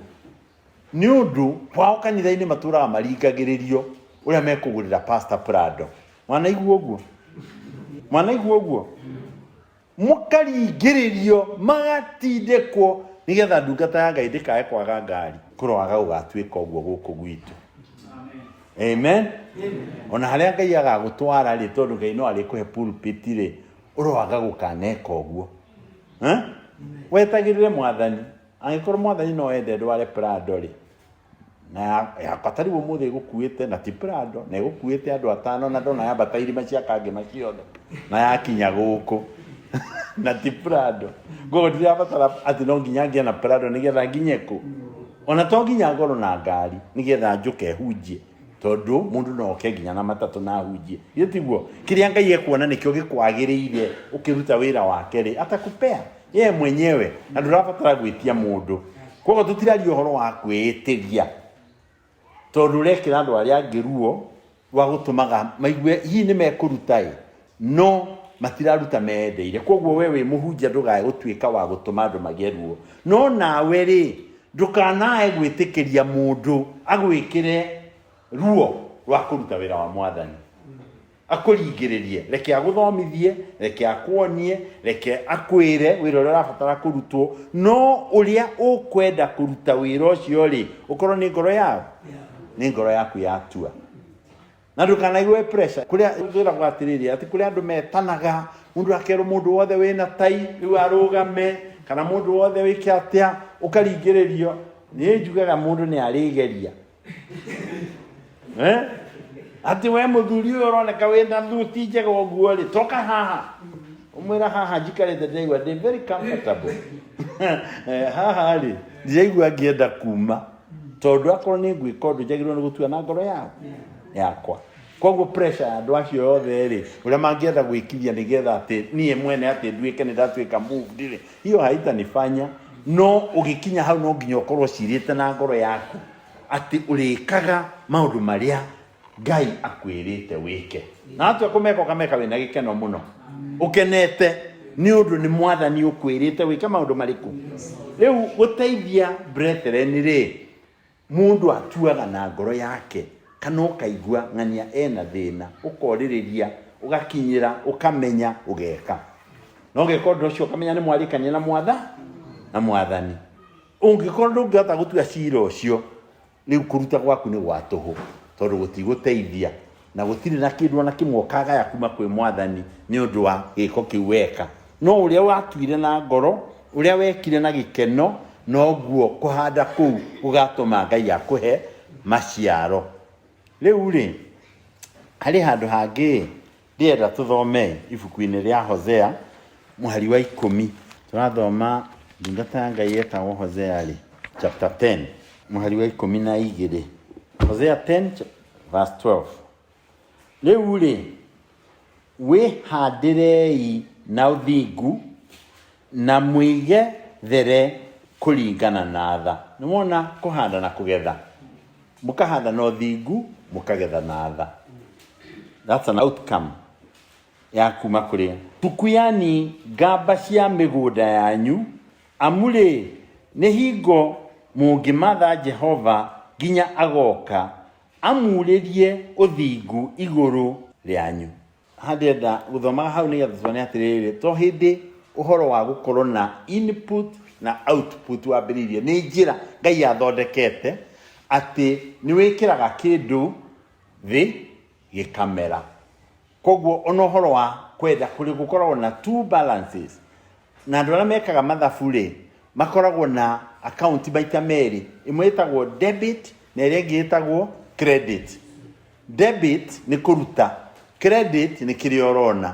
nĩ ũndũ kwao kanitha-inĩ matũraga maringagĩrĩrio ũrĩa mekũgũrĩra Pastor Prado. Mwanaigua ũguo? Mwanaigua ũguo? Mũkaringĩrĩrio magatindĩkwo nĩgetha ndungata ya Ngai ndĩkae kwaga ngari. Kũroaga gũgatuĩka ũguo gũkũ gwitũ. Amen. Ona harĩa Ngai agagũtwara rĩ, tondũ Ngai no arĩkũhe pulpit rĩ, ũroaga gũkaneka ũguo. Eh? Wetagĩrĩre mwathani. Angĩkorwo mwathani no ende ndware Prado rĩ, na yakwa ta rĩu ũmũthĩ ĩgũkuĩte na ti Prado, na ĩgũkuĩte andũ atano na ndona yambata irĩma cia Kangema ciothe na yakinya gũkũ na ti Prado. Koguo ndirabatara atĩ no nginya ngĩe na Prado nĩgetha nginye kũ. Ona to nginya ngorwo na ngari nĩgetha njũke hunjie. Tondũ mũndũ no oke nginya na matatũ na ahunjie. Githĩ tiguo? Kĩrĩa Ngai ekuona nĩkĩo gĩkwagĩrĩire ũkĩruta wĩra wake rĩ, atakupea yeye mwenyewe, na ndũrabatara gwĩtia mũndũ. Koguo tũtiraria ũhoro wa kwĩĩtĩria, tondũ ũrekĩra andũ arĩa angĩ ruo rwa gũtũmaga maigue hihi nĩ mekũruta ĩ, no matiraruta meyendeire. Koguo we wĩ mũhunjia ndũgae gũtuĩka wa gũtũma andũ magĩe ruo. No nawe rĩ, ndũkanae gwĩtĩkĩria mũndũ agwĩkĩre ruo rwa kũruta wĩra wa Mwathani. Akũringĩrĩrie, reke agũthomithie, reke akuonie, reke akwĩre wĩra ũrĩa ũrabatara kũrutwo, no ũrĩa ũkwenda kũruta wĩra ũcio rĩ, ũkorwo nĩ ngoro yao, nĩ ngoro yaku yatua. Na ndũkanaigue pressure. Kũrĩa twĩragwo atĩrĩrĩ, atĩ kũrĩ andũ metanaga, mũndũ akerwo mũndũ wothe wĩna tai rĩu arũgame, kana mũndũ wothe wĩke atĩa, ũkaringĩrĩrio. Niĩ njugaga mũndũ nĩ arĩgeria. Eh? Atĩ we mũthuri ũyũ ũroneka wĩna thuti njega ũguo rĩ, toka haha. Ũmwĩra haha njikarĩte ndĩraigua ndĩ very comfortable. Eh, haha rĩ, ndiraigua ngĩenda kuma. Tondũ akorwo nĩ ngwĩka ũndũ njagĩrĩirwo nĩ gũtua na ngoro yao yakwa. Koguo pressure ya andũ acio othe rĩ, ũrĩa mangĩenda gwĩkithia nĩgetha atĩ niĩ mwene atĩ nduĩke nĩ ndatuĩka moved rĩ, hiyo haitanifanya. No ũgĩkinya hau no nginya ũkorwo ũcirĩte na ngoro yaku atĩ ũrĩkaga maũndũ marĩa Ngai akwĩrĩte wĩke. Na watua kũmeka ũkameka wĩna gĩkeno mũno, ũkenete. Nĩ ũndũ nĩ Mwathani ũkwĩrĩte wĩke maũndũ marĩkũ. Rĩu gũteithia brethren rĩ, mũndũ atuaga na ngoro yake kana ũkaigua ng'ania ena thĩna, ũkorĩrĩria, ũgakinyĩra, ũkamenya, ũgeka. Na ũgeka ũndũ ũcio ũkamenya nĩ mwarĩkania na mwatha na Mwathani. Ũngĩkorwo ndũngĩhota gũtua cira ũcio, rĩu kũruta gwaku nĩ gwa tũhũ, tondũ gũtigũteithia na gũtirĩ na kĩndũ ona kĩmwe ũkagaya kuma kwĩ Mwathani nĩ ũndũ wa gĩko kĩu weka. No ũrĩa watuire na ngoro, ũrĩa wekire na gĩkeno, noguo kũhanda kũu gũgatũma Ngai akũhe maciaro. Rĩu rĩ, harĩ handũ hangĩ ndĩrenda tũthome ibuku-inĩ rĩa Hosea mũhari wa 10. Tũrathoma ndungata ya Ngai yetagwo Hosea rĩ, chapter 10 mũhari wa 12. Hosea 10 verse 12. Rĩu rĩ, wĩhandĩrei na ũthingu na mwĩgethere kũringana na tha. Nĩ wona kũhanda na kũgetha? Mũkahanda na ũthingu, mũkagetha na tha. That's an outcome ya kuma kũrĩa. Tukuyani ngamba cia mĩgũnda yanyu, amu-rĩ, nĩ hingo mũngĩmatha Jehova nginya agoka amurĩrie ũthingu igũrũ rĩanyu. Haha ndĩrenda gũthomaga hau nĩgetha tuone atĩrĩrĩ, to hĩndĩ ũhoro wa gũkorwo na input na output wambĩrĩirie, nĩ njĩra Ngai athondekete atĩ nĩ wĩkĩraga kĩndũ thĩ gĩkamera. Koguo ona ũhoro wa kwenda kũrĩ gũkoragwo na two balances. Na andũ arĩa mekaga mathabu rĩ, makoragwo na account maita merĩ, ĩmwe ĩtagwo debit na ĩrĩa ĩngĩ ĩtagwo credit. Debit nĩ kũruta, credit nĩ kĩrĩa ũrona,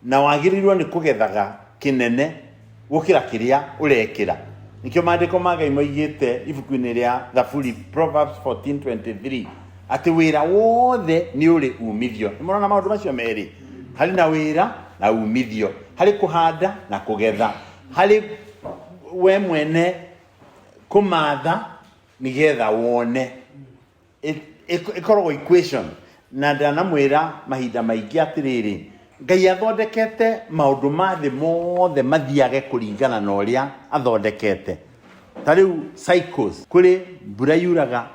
na wagĩrĩirwo nĩ kũgethaga kĩnene gũkĩra kĩrĩa ũrekĩra. Nĩkĩo maandĩko ma Ngai moigĩte ibuku-inĩ rĩa Thaburi, Proverbs 14:23, atĩ wĩra wothe nĩ ũrĩ umithio. Nĩ mũrona maũndũ macio merĩ? Harĩ na wĩra na umithio, harĩ kũhanda na kũgetha, harĩ we mwene kũmatha nĩgetha wone. Ĩkoragwo equation. Na ndanamwĩra mahinda maingĩ atĩrĩrĩ, Ngai athondekete maũndũ ma thĩ mothe mathiage kũringana na ũrĩa athondekete. Ta rĩu cycles, kũrĩ mbura yuraga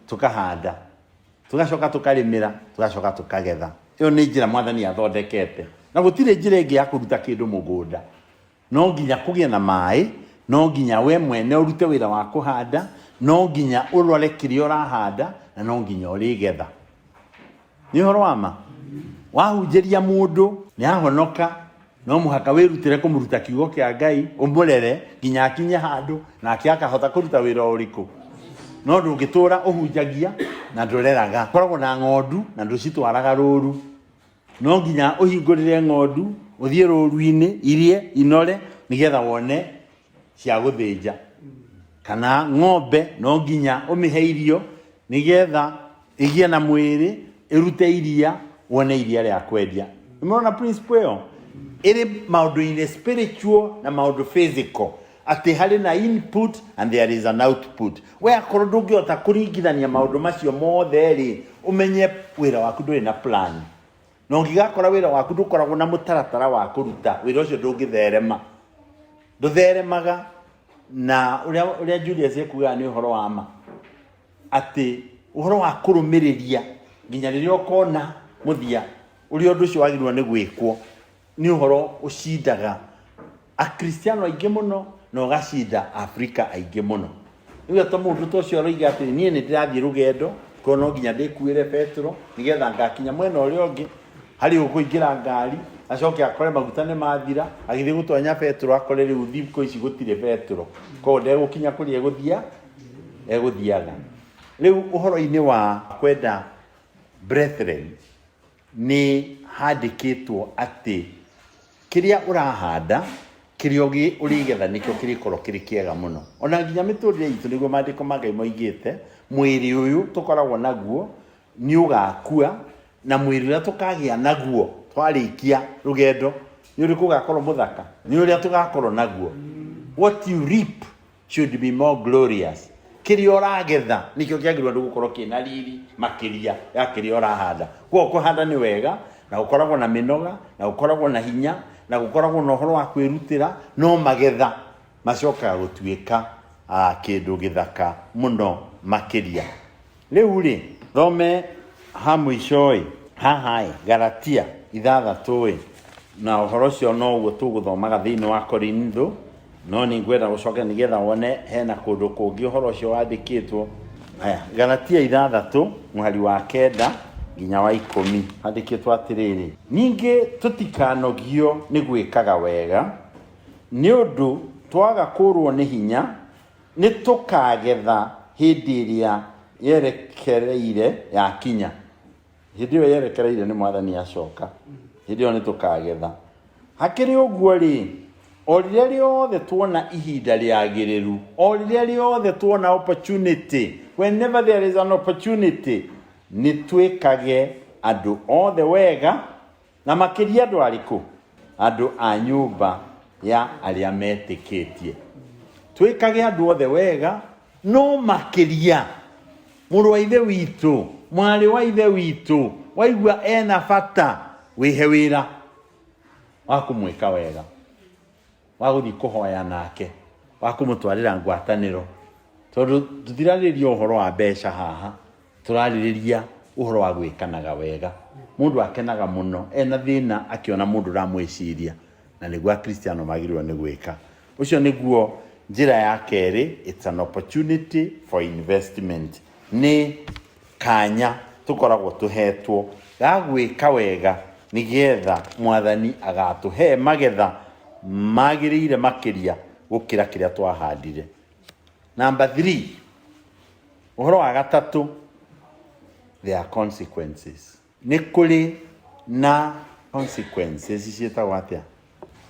tũkahanda, tũgacoka tũkarĩmĩra, tũgacoka tũkagetha. Ĩyo nĩ njĩra Mwathani athondekete. Na gũtirĩ njĩra ĩngĩ ya kũruta kĩndũ mũgũnda. No nginya kũgĩe na maĩ, no nginya we mwene ũrute wĩra wa kũhanda, no nginya ũrore kĩrĩa ũrahanda, na no nginya ũrĩgetha. Nĩ ũhoro wa ma? Wahunjĩria mũndũ nĩ ahonoka, no mũhaka wĩrutĩre kũmũruta kiugo kĩa Ngai, ũmũrere nginya akinye handũ nake akahota kũruta wĩra ũrĩkũ. No ndũngĩtũra ũhunjagia na ndũreraga. Ũkoragwo na ng'ondu na ndũcitwaraga rũru. No nginya ũhingũrĩre ng'ondu, ũthiĩ rũru-inĩ, irie, inore, nĩgetha wone cia gũthĩnja. Kana ng'ombe no nginya ũmĩhe irio, nĩgetha ĩgĩe na mwĩrĩ, ĩrute iria, wone iria rĩa kwendia. Nĩ mũrona principle ĩyo? Ĩrĩ maũndũ-inĩ spiritual na maũndũ physical. Atĩ harĩ na input and there is an output. We akorwo ndũngĩhota kũringithania maũndũ macio mothe rĩ, ũmenye wĩra waku ndũrĩ na plan. Na ũngĩgakora wĩra waku ndũkoragwo na mũtaratara wa kũruta, wĩra ũcio ndũngĩtherema. Ndũtheremaga. Na ũrĩa Julius ekugaga nĩ ũhoro wa ma. Atĩ ũhoro wa kũrũmĩrĩria nginya rĩrĩa ũkona mũthia ũrĩa ũndũ ũcio wagĩrĩirwo nĩ gwĩkwo, nĩ ũhoro ũcindaga Akristiano aingĩ mũno na ũgacinda Afrika aingĩ mũno. Rĩu ta mũndũ ta ũcio aroiga atĩ niĩ nĩ ndĩrathiĩ rũgendo, koguo no nginya ndĩkuĩre betũrũ nĩgetha ngakinya mwena ũrĩa ũngĩ, harĩ ũkũingĩra ngari acoke akore maguta nĩ mathira, agĩthiĩ gũtonya betũrũ akore rĩu thikũ ici gũtirĩ betũrũ, koguo ndegũkinya kũrĩa egũthiaga. Rĩu ũhoro-inĩ wa kwenda brethren, nĩ handĩkĩtwo atĩ kĩrĩa ũrahanda, kĩrĩa ũrĩgetha nĩkĩo kĩrĩkorwo kĩrĩ kĩega mũno. Ona nginya mĩtũrĩre itũ nĩguo maandĩko ma Ngai moigĩte, mwĩrĩ ũyũ tũkoragwo naguo nĩ ũgakua, na mwĩrĩ ũrĩa tũkagĩa naguo twarĩkia rũgendo nĩ ũrĩkũ ũgakorwo mũthaka? Nĩ ũrĩa tũgakorwo naguo. What you reap should be more glorious. Kĩrĩa ũragetha nĩkĩo kĩagĩrĩirwo nĩ gũkorwo kĩna riri makĩria ya kĩrĩa ũrahanda. Koguo kũhanda nĩ wega, na gũkoragwo na mĩnoga, na gũkoragwo na hinya, Na gũkoragwo na ũhoro wa kwĩrutĩra, no magetha macokaga gũtuĩka kĩndũ gĩthaka mũno makĩria. Rĩu rĩ, thome ha mũico ĩ, haha ĩ, Galatia 6 ĩ, na ũhoro ũcio noguo tũgũthomaga thĩinĩ wa Korintho, no nĩ ngwenda gũcoka nĩgetha wone hena kũndũ kũngĩ ũhoro ũcio wandĩkĩtwo. Aya, Galatia 6 mũhari wa 9 nginya wa 10, handĩkĩtwo atĩrĩrĩ, ningĩ tũtikanogio nĩ gwĩkaga wega, nĩ ũndũ twaga kũrwo nĩ hinya, nĩ tũkagetha hĩndĩ ĩrĩa yerekereire yakinya. Hĩndĩ ĩyo yerekereire nĩ Mwathani acoka, hĩndĩ ĩyo nĩ tũkagetha. Hakĩrĩ ũguo-rĩ, o rĩrĩa rĩothe tuona ihinda rĩagĩrĩru, o rĩrĩa rĩothe tuona opportunity, whenever there is an opportunity, nĩ twĩkage andũ othe wega, na makĩria andũ arĩkũ? Andũ a nyũmba ya arĩa metĩkĩtie. Twĩkage andũ othe wega, no makĩria mũrũ wa ithe witũ, mwarĩ wa ithe witũ, waigua ena bata, wĩhe wĩra wa kũmwĩka wega, wa gũthiĩ kũhoya nake, wa kũmũtwarĩra ngwatanĩro, tondũ tũtirarĩrĩria ũhoro wa mbeca haha, tũrarĩrĩria ũhoro wa gwĩkanaga wega. Mũndũ akenaga mũno ena thĩna akĩona mũndũ ũramwĩciria, na nĩguo Akristiano magĩrĩirwo nĩ gwĩka. Ũcio nĩguo njĩra ya kerĩ, it's an opportunity for investment. Nĩ kanya tũkoragwo tũhetwo ga gwĩka wega nĩgetha Mwathani agatũhe magetha magĩrĩire makĩria gũkĩra kĩrĩa twahandire. Number 3, ũhoro wa gatatũ, there are consequences. Nĩ kũrĩ na consequences ciĩtagwo atĩa?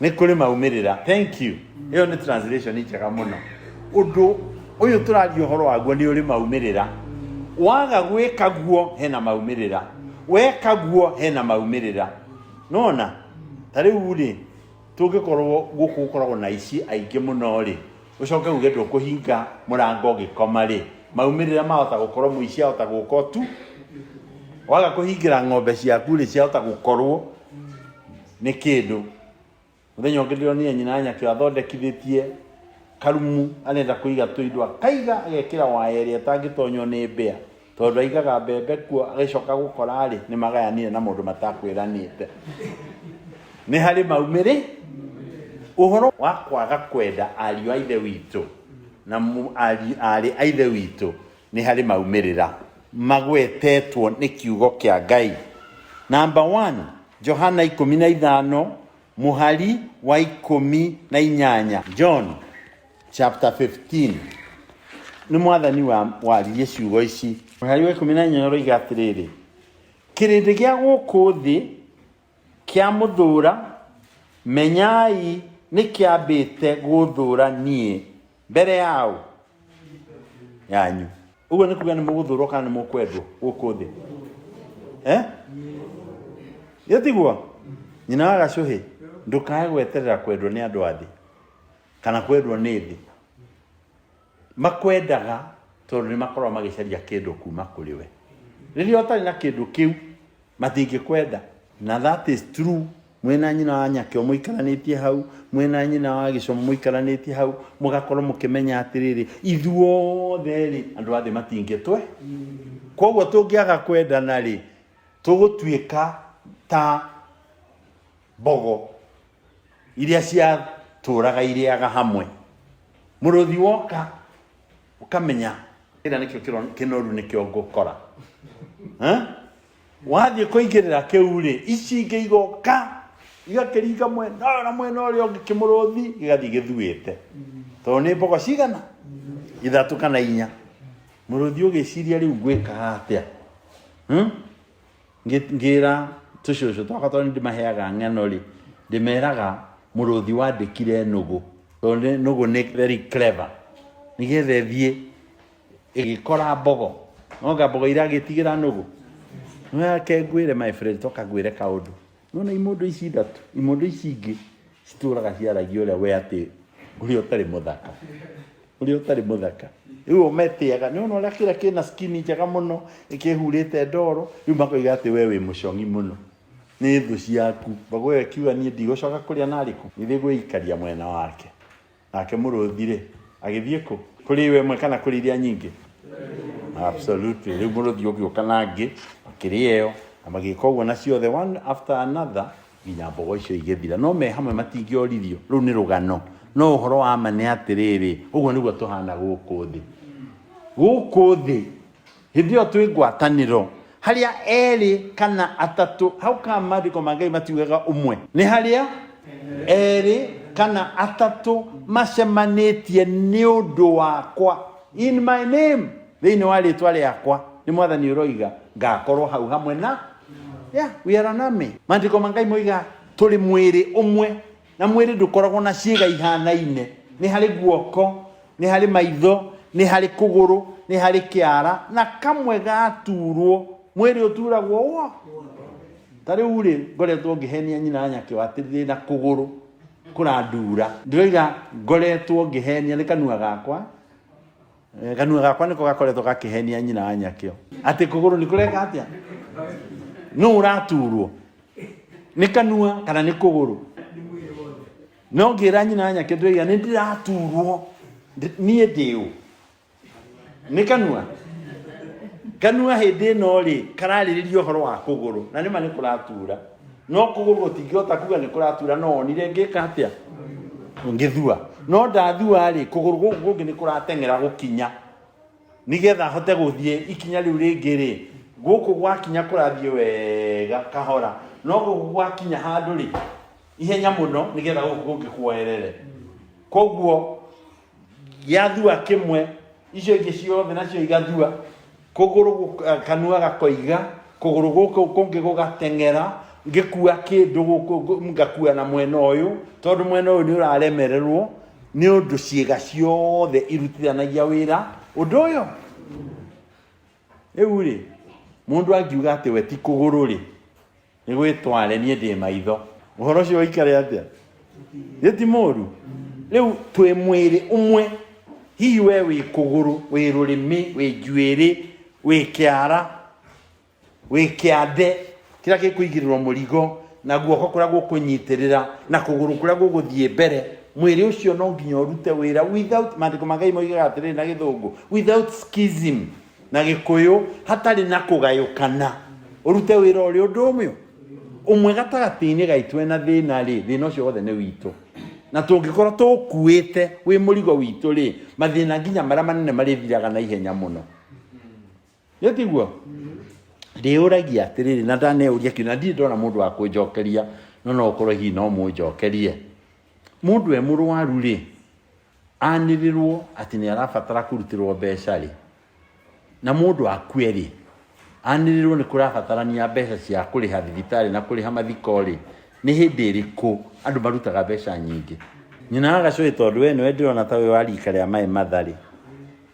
Nĩ kũrĩ maumĩrĩra. Thank you. Ĩyo nĩ translation njega mũno. Ũndũ ũyũ tũraria ũhoro waguo nĩ ũrĩ maumĩrĩra. Waga gwĩka guo hena maumĩrĩra, weka guo hena maumĩrĩra. Nona ta rĩu rĩ, tũngĩkorwo gũkũ gũkoragwo na aici aingĩ mũno rĩ, ũcoke uge ndũkũhinga mũrango ũgĩkoma rĩ, maumĩrĩra mahota gũkorwo mũici ahota gũka tu. Waga kũhingĩra ng'ombe ciaku rĩ, ciahota gũkorwo nĩ kĩndũ. Mũthenya ũngĩ ndĩronire nyina nyakĩo athondekithĩtie karumu, arenda kũiga tũindo, akaiga agekĩra waya ĩrĩa ĩtangĩtonywo nĩ mbĩa, tondũ aigaga mbembe kuo, agĩcoka gũkora rĩ, nĩ magayanire na mũndũ matakwĩranĩte. Nĩ harĩ maumĩrĩ ũhoro wa kwaga kwenda ariũ a ithe witũ na aarĩ a ithe witũ, nĩ harĩ maumĩrĩra magwetetwo nĩ kiugo kĩa Ngai. Number 1, Johana 15 mũhari wa 18. John chapter 15, nĩ Mwathani waririe ciugo ici. Mũhari wa 18 ũroiga atĩrĩrĩ, kĩrĩndĩ gĩa gũkũ thĩ kĩamũthũra, menyai nĩ kĩambĩte gũthũra niĩ mbere yao yanyu. Ũguo nĩ kuga nĩ mũgũthũrwo kana nĩ mũkwendwo gũkũ thĩ? Eh? Ĩyo tiguo? Nyina wa gacũhĩ, ndũkae gweterera kwendwo nĩ andũ a thĩ kana kwendwo nĩ thĩ. Makwendaga tondũ nĩ makoragwo magĩcaria kĩndũ kuma kũrĩ we. Rĩrĩa ũtarĩ na kĩndũ kĩu, matingĩkwenda. Na that is true. Mwĩna nyina wa nyakĩo mũikaranĩtie hau, mwĩna nyina wa gĩcomo mũikaranĩtie hau, mũgakorwo mũkĩmenya atĩrĩrĩ, ithuothe rĩ, andũ a thĩ matingĩtwe. Koguo tũngĩaga kwendana rĩ, tũgũtuĩka ta mbogo iria ciatũraga irĩaga hamwe. Mũrũthi woka ũkamenya kĩrĩa nĩkĩo kĩnoru nĩkĩo ngũkora. Eh? Wathiĩ kũingĩrĩra kĩu rĩ, ici ingĩ igoka igakĩringa mwena ũyũ na mwena ũrĩa ũngĩ, kĩmũrũthi gĩgathiĩ gĩthuĩte, tondũ nĩ mbogo cigana 3 kana 4. Mũrũthi ũgĩciria rĩu ngwĩka atĩa? Ngĩra tũcũcũ twakwa, tondũ nĩndĩmaheaga ng'ano rĩ, ndĩmeraga mũrũthi wandĩkire nũgũ, tondũ nũgũ nĩ very clever, nĩgetha ĩthiĩ ĩgĩkora mbogo, nonga mbogo iragĩtigĩra nũgũ. Nake ngwĩre my friend, toka ngwĩre kaũndũ. Nona imũndũ ici ithatũ, imũndũ ici ingĩ citũraga ciaragia ũrĩa we atĩ ũrĩa ũtarĩ mũthaka, ũrĩa ũtarĩ mũthaka. Rĩu o metĩaga, nĩ ũrona ũrĩa kĩrĩa kĩna skin njega mũno, kĩhurĩte ndoro, rĩu makoiga atĩ we wĩ mũcong'i mũno. Nĩ thũ ciaku. Mbogo ĩyo ĩkiuga niĩ ndigũcoka kũrĩa na arĩkũ, nĩthiĩ gwĩikaria mwena wake. Nake mũrũthi-rĩ, agĩthiĩ kũ? Kũrĩ ĩyo ĩmwe kana kũrĩ iria nyingĩ? Absolutely. Rĩu mũrũthi ũgĩũka na angĩ, makĩrĩa ĩyo, na magĩka ũguo na ciothe one after another, nginya mbogo icio igĩthira. No me hamwe matingĩoririo. Rũu nĩ rũgano. No ũhoro wa ma nĩ atĩrĩrĩ, ũguo nĩguo tũhana gũkũ thĩ. Gũkũ thĩ, hĩndĩ ĩyo twĩ ngwatanĩro, harĩa erĩ kana atatũ, hau ka maandĩko ma Ngai matiugaga ũmwe, nĩ harĩa erĩ kana atatũ macemanĩtie nĩ ũndũ wakwa, in my name, thĩinĩ wa rĩtwa rĩakwa, nĩ Mwathani ũroiga, ngakorwo hau hamwe na. Yeah, we are an army. Maandĩko ma Ngai moiga tũrĩ mwĩrĩ ũmwe, na mwĩrĩ ndũkoragwo na ciĩga ihanaine. Nĩ harĩ guoko, nĩ harĩ maitho, nĩ harĩ kũgũrũ, nĩ harĩ kĩara, na kamwe gaturwo, mwĩrĩ ũturagwo wo. Ta rĩu rĩ, ngoretwo ngĩhenia nyina nyakĩo atĩ ndĩ na kũgũrũ kũrandura. Ndĩroiga ngoretwo ngĩhenia nĩ kanua gakwa. Kanua gakwa nĩko gakoretwo gakĩhenia nyina wa nyakĩo atĩ kũgũrũ nĩ kũreka atĩa? Nũ ũraturwo? Nĩ kanua kana nĩ kũgũrũ? No ngĩra nyina wa nyakĩo ndĩroiga nĩ ndĩraturwo. Niĩ ndĩ ũ? Nĩ kanua. Kanua hĩndĩ ĩno rĩ kararĩrĩria ũhoro wa kũgũrũ na nĩma nĩ kũratura. No kũgũrũ gũtingĩhota kuga nĩ kũratura no onire ngĩka atĩa? Ngĩthua. No ndathua rĩ, kũgũrũ gũkũ kũngĩ nĩ kũrateng'era gũkinya. Nĩgetha hote gũthiĩ ikinya rĩu rĩngĩ rĩ, gũkũ gwakinya kũrathiĩ wega kahora. No gũkũ gwakinya handũ rĩ, ihenya mũno nĩgetha gũkũ kũngĩ kuoerere. Koguo gĩathua kĩmwe, icio ingĩ ciothe nacio igathua. Kũgũrũ kanua gakoiga, kũgũrũ gũkũ kũngĩ gũgateng'era, ngĩkua kĩndũ gũkũ ngakua na mwena ũyũ, tondũ mwena ũyũ nĩ ũraremererwo nĩ ũndũ ciĩga ciothe irutithanagia wĩra ũndũ ũyũ. Rĩu rĩ, mũndũ angiuga atĩ we ti kũgũrũ rĩ, Nĩ gwĩtware niĩ ndĩ maitho. Ũhoro ũcio ũikare atĩa? Nĩ ti mũru? Rĩu twĩ mwĩrĩ ũmwe. Hihi we wĩ kũgũrũ, wĩ rũrĩmĩ, wĩ njuĩrĩ, wĩ kĩara, wĩ kĩande kĩrĩa gĩkũigĩrĩrwo mũrigo, na guoko kũrĩa gũkũnyitĩrĩra, na kũgũrũ kũrĩa gũgũthiĩ mbere. Mwĩrĩ ũcio no nginya ũrute wĩra without, maandĩko ma Ngai moigaga atĩrĩrĩ na Gĩthũngũ, without schism. Na Gĩkũyũ hatarĩ na kũgayũkana, ũrute wĩra ũrĩ ũndũ ũmwe ũmwe gatagatĩ-inĩ gaitũ ena thĩna rĩ, thĩna ũcio wothe nĩ witũ. Na tũngĩkorwo tũũkuĩte wĩ mũrigo witũ rĩ, mathĩna nginya marĩa manene marĩthiraga na ihenya mũno. Nĩ tiguo? Ndĩyũragia atĩrĩrĩ, na ndaneyũria kĩũria, na ndirĩ ndona mũndũ wa kũnjokeria, no no ũkorwo hihi no mũnjokerie. Mũndũ e mũrwaru rĩ, anĩrĩrwo atĩ nĩ arabatara kũrutĩrwo mbeca rĩ, na mũndũ akue rĩ, anĩrĩrwo nĩ kũrabatarania mbeca cia kũrĩha thibitarĩ na kũrĩha mathiko rĩ, nĩ hĩndĩ ĩrĩkũ andũ marutaga mbeca nyingĩ? Nyina wa Gacũhĩ tondũ we nĩwe ndĩrona ta wĩ wa rika rĩa my mother rĩ,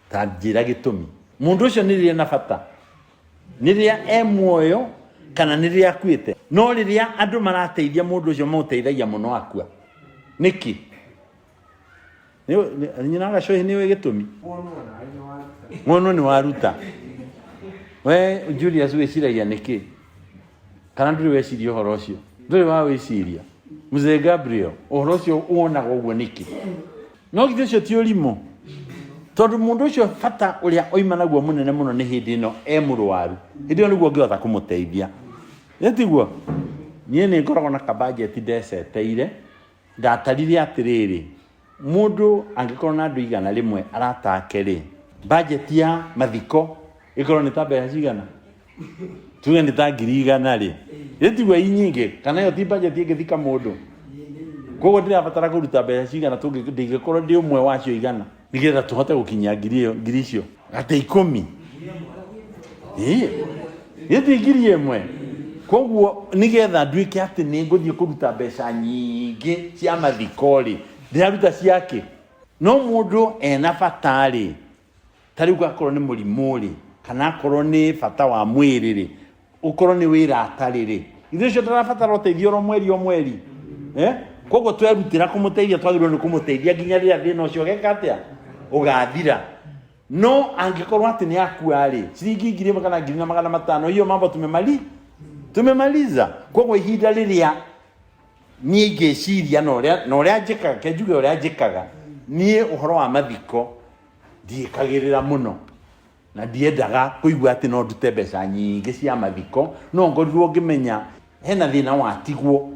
ta njĩra gĩtũmi. Mũndũ ũcio nĩ rĩrĩa na bata, nĩ rĩrĩa e muoyo kana nĩ rĩrĩa akuĩte? No rĩrĩa andũ marateithia mũndũ ũcio mamũteithagia mũno akua. Nĩkĩ? Nyina wa Gacũhĩ nĩũĩ gĩtũmi? Wonwo nĩ waruta. We Julius wĩciragia nĩkĩ? Kana ndũrĩ weciria ũhoro ũcio? Ndũrĩ wa wĩciria? Mzee Gabriel, ũhoro ũcio wonaga ũguo nĩkĩ? No githĩ ũcio ti ũrimũ? Tondũ mũndũ ũcio bata ũrĩa oima naguo mũnene mũno nĩ hĩndĩ ĩno e mũrwaru. Hĩndĩ ĩyo nĩguo ũngĩhota kũmũteithia. Nĩ tiguo? Niĩ nĩ ngoragwo na kabajeti ndeceteire. Ndatarire atĩrĩrĩ, mũndũ angĩkorwo na andũ 100 arata ake-rĩ, budget ya mathiko ĩkorwo nĩ ta mbeca cigana? Tuge nĩ ta 100,000-rĩ, ĩ tiguo i nyingĩ? Kana ĩyo ti budget ĩngĩthika mũndũ? Koguo ndĩrabatara kũruta mbeca cigana ndingĩkorwo ndĩ ũmwe wa acio 100 nĩgetha tũhote gũkinyia ngiri ĩyo, ngiri icio atĩ 10? Ĩĩ, gĩthi 1000. Koguo nĩgetha nduĩke atĩ nĩ ngũthiĩ kũruta mbeca nyingĩ cia mathiko rĩ, ndĩraruta ciakĩ? No mũndũ ena bata rĩ, ta rĩu akorwo nĩ mũrimũ rĩ, kana akorwo nĩ bata wa mwĩrĩ rĩ, ũkorwo nĩ wĩra atarĩ rĩ, ithuĩ ũcio tũrabatara ũteithio oro mweri o mweri. Eh? Koguo twerutĩra kũmũteithia twagĩrĩirwo nĩ kũmũteithia nginya rĩrĩa thĩna ũcio ũgeka atĩa? Ũgathira. No angĩkorwo atĩ nĩ akua rĩ, ciringi 1000 kana 1500, hiyo mambo tumemali. Tumemaliza. Koguo ihinda rĩrĩa niĩ ingĩciria na ũrĩa na ũrĩa njĩkaga, ke njuge ũrĩa njĩkaga niĩ, ũhoro wa mathiko ndiĩkagĩrĩra mũno na ndiendaga kũigua atĩ no ndute mbeca nyingĩ cia mathiko, no ngorirwo ngĩmenya hena thĩna watigwo.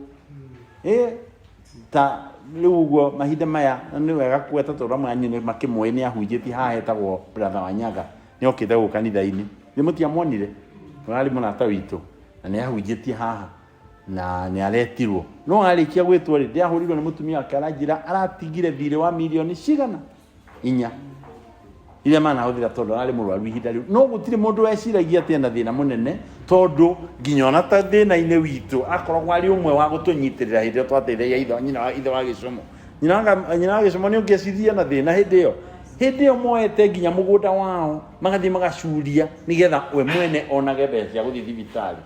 Ta rĩu ũguo mahinda maya na nĩ wega kũgweta tondũ amwe anyu nĩ makĩmũĩ, nĩ ahunjĩtie haha, etagwo Brother Wanyaga, nĩ okĩte gũkũ kanitha-inĩ, nĩ mũtiamuonire, ũrarĩ mũrata witũ na nĩ ahunjĩtie haha na nĩ aretirwo. No arĩkia gwĩtwo rĩ, ndĩahũrirwo nĩ mũtumia wake aranjĩra aratigire thirĩ wa mirioni cigana 4 iria manahũthĩra tondũ ararĩ mũrwaru ihinda rĩu. No gũtirĩ mũndũ weciragia atĩ ena thĩna mũnene, tondũ nginya ona ta thĩna-inĩ witũ akoragwo arĩ ũmwe wa gũtũnyitĩrĩra hĩndĩ ĩyo twateithagia ithe, nyina wa ithe wa gĩcomo. Nyina wa gĩcomo nĩ ũngĩecirie na thĩna hĩndĩ ĩyo? Hĩndĩ ĩyo moete nginya mũgũnda wao magathiĩ magacuria nĩgetha we mwene onage mbeca cia gũthiĩ thibitarĩ.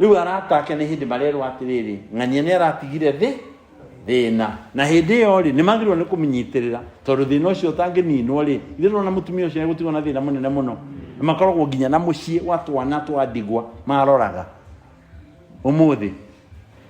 Rĩu arata ake nĩ hĩndĩ marerwo atĩrĩrĩ, ng'ania nĩ aratigire thĩ thĩna, na hĩndĩ ĩyo rĩ, nĩ magĩrĩirwo nĩ kũmũnyitĩrĩra tondũ thĩna ũcio ũtangĩninwo rĩ, ithuĩ tũrona mũtumia ũcio egũtigwo na thĩna mũnene mũno. Na makoragwo nginya na mũciĩ wa twana twa ndigwa maroraga ũmũthĩ.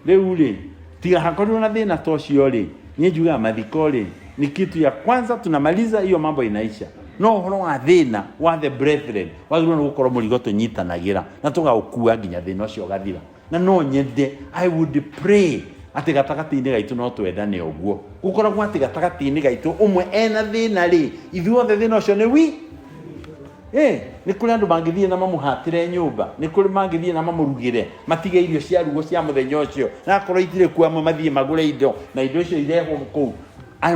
Rĩu rĩ, tiga hakorirwo na thĩna ta ũcio rĩ, niĩ njugaga mathiko rĩ ni kitu ya kwanza tunamaliza hiyo mambo inaisha. No ũhoro wa thĩna wa the brethren wagĩrĩirwo nĩ gũkorwo mũrigo tũnyitanagĩra na tũgaũkua nginya thĩna ũcio ũgathira. Na no nyende, I would pray atĩ gatagatĩ-inĩ gaitũ no twendane ũguo, gũkoragwo atĩ gatagatĩ-inĩ gaitũ ũmwe ena thĩna rĩ, ithuothe thĩna ũcio nĩ wi. Nĩ kũrĩ andũ mangĩthiĩ na mamũhatĩre nyũmba, nĩ kũrĩ mangĩthiĩ na mamũrugĩre, matige irio ciarugwo cia mũthenya ũcio, na akorwo itirĩ kuo amwe mathiĩ magũre indo na indo icio irehwo kũu,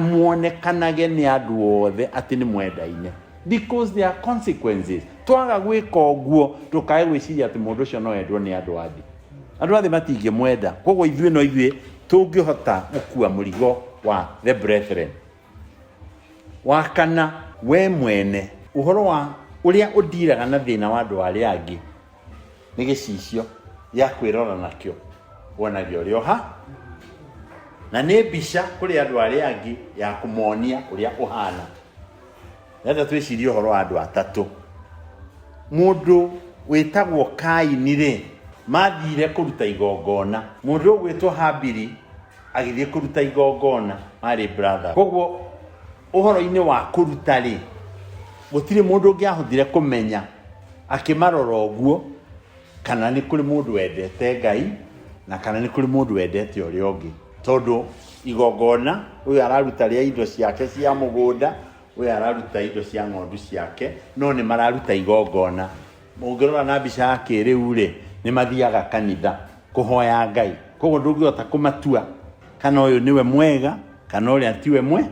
muonekanage nĩ andũ othe atĩ nĩ mwendaine, because there are consequences. Twaga gwĩka ũguo, ndũkae gwĩciria atĩ mũndũ ũcio no endwo nĩ andũ a thĩ. Andũ a thĩ matingĩmwenda. Koguo ithuĩ no ithuĩ tũngĩhota gũkua mũrigo wa the brethren. Wa kana, we mwene, ũhoro wa ũrĩa ũndiraga na thĩna wa andũ arĩa angĩ nĩ gĩcicio gĩa kwĩrora nakĩo wonage ũrĩa ũha, na nĩ mbica kũrĩ andũ arĩa angĩ ya kũmonia ũrĩa ũhana. Ndĩrenda twĩcirie ũhoro wa andũ atatũ. Mũndũ wĩtagwo Kaini rĩ, mathire kũruta igongona. Mũndũ ũgwĩtwo Habili agĩthiĩ kũruta igongona, marĩ brother. Koguo ũhoro-inĩ wa kũruta rĩ, gũtirĩ mũndũ ũngĩahotire kũmenya akĩmarora ũguo kana nĩ kũrĩ mũndũ wendete Ngai na kana nĩ kũrĩ mũndũ wendete ũrĩa ũngĩ. Tondũ igongona ũyũ araruta rĩa indo ciake cia mũgũnda, ũyũ araruta indo cia ng'ondu ciake, no nĩ mararuta igongona. Ũngĩrora na mbica ya kĩrĩu rĩ, nĩ mathiaga kanitha kũhoya Ngai. Koguo ndũngĩhota kũmatua kana ũyũ nĩwe mwega kana ũrĩa tiwe mwe.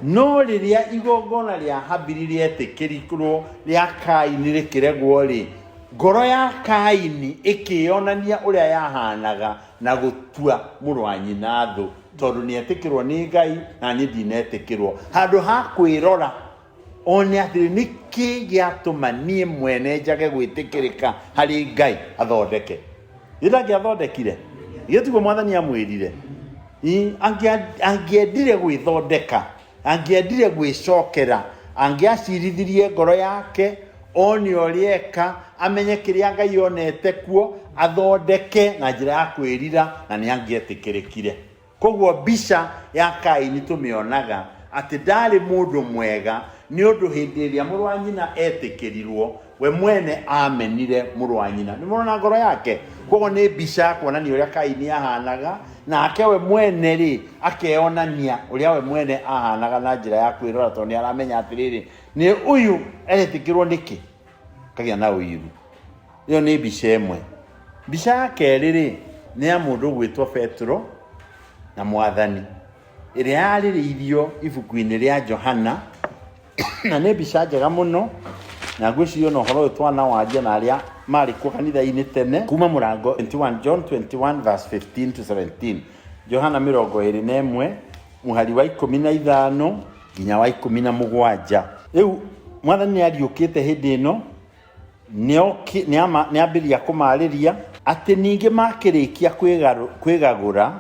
No rĩrĩa igongona rĩa Habili rĩetĩkĩrirwo, rĩa Kaini rĩkĩregwo rĩ, ngoro ya Kaini ĩkĩyonania ũrĩa yahanaga na gũtua mũrũ wa nyina thũ, tondũ nĩetĩkĩrwo nĩ Ngai na niĩ ndinetĩkĩrwo. Handũ ha kwĩrora one atĩrĩ, nĩkĩ gĩatũma niĩ mwene njage gwĩtĩkĩrĩka harĩ Ngai, athondeke. Ĩ ndangĩathondekire? Githĩ tiguo Mwathani amwĩrire? Angĩendire gwĩthondeka, angĩendire gwĩcokera, angĩacirithirie ngoro yake, one ũrĩa eka, amenye kĩrĩa Ngai onete kuo, athondeke na njĩra ya kwĩrira, na nĩ angĩetĩkĩrĩkire. Koguo mbica ya Kaini tũmĩonaga atĩ ndarĩ mũndũ mwega, nĩ ũndũ hĩndĩ ĩrĩa mũrũ wa nyina etĩkĩrirwo, we mwene amenire mũrũ wa nyina. Nĩ mũrona ngoro yake? Koguo nĩ mbica ya kuonania ũrĩa Kaini ahanaga, nake we mwene rĩ, akeyonania ũrĩa we mwene ahanaga na njĩra ya kwĩrora, tondũ nĩ aramenya atĩrĩrĩ, nĩ ũyũ aretĩkĩrwo nĩkĩ? Akagĩa na ũiru. Ĩyo nĩ mbica ĩmwe. Mbica ya kerĩ rĩ, nĩ ya mũndũ ũgwĩtwo Petero na Mwathani, ĩrĩa yarĩrĩirio ibuku-inĩ rĩa Johana, na nĩ mbica njega mũno, na ngwĩciria ona ũhoro ũyũ twanawaria na arĩa marĩ kuo kanitha-inĩ tene, kuma mũrango 21, John 21 verse 15 to 17, Johana 21 mũhari wa 15 nginya wa 17. Rĩu Mwathani nĩ ariũkĩte hĩndĩ ĩno, nĩambĩrĩria kũmarĩria atĩ ningĩ makĩrĩkia kwĩgagũra,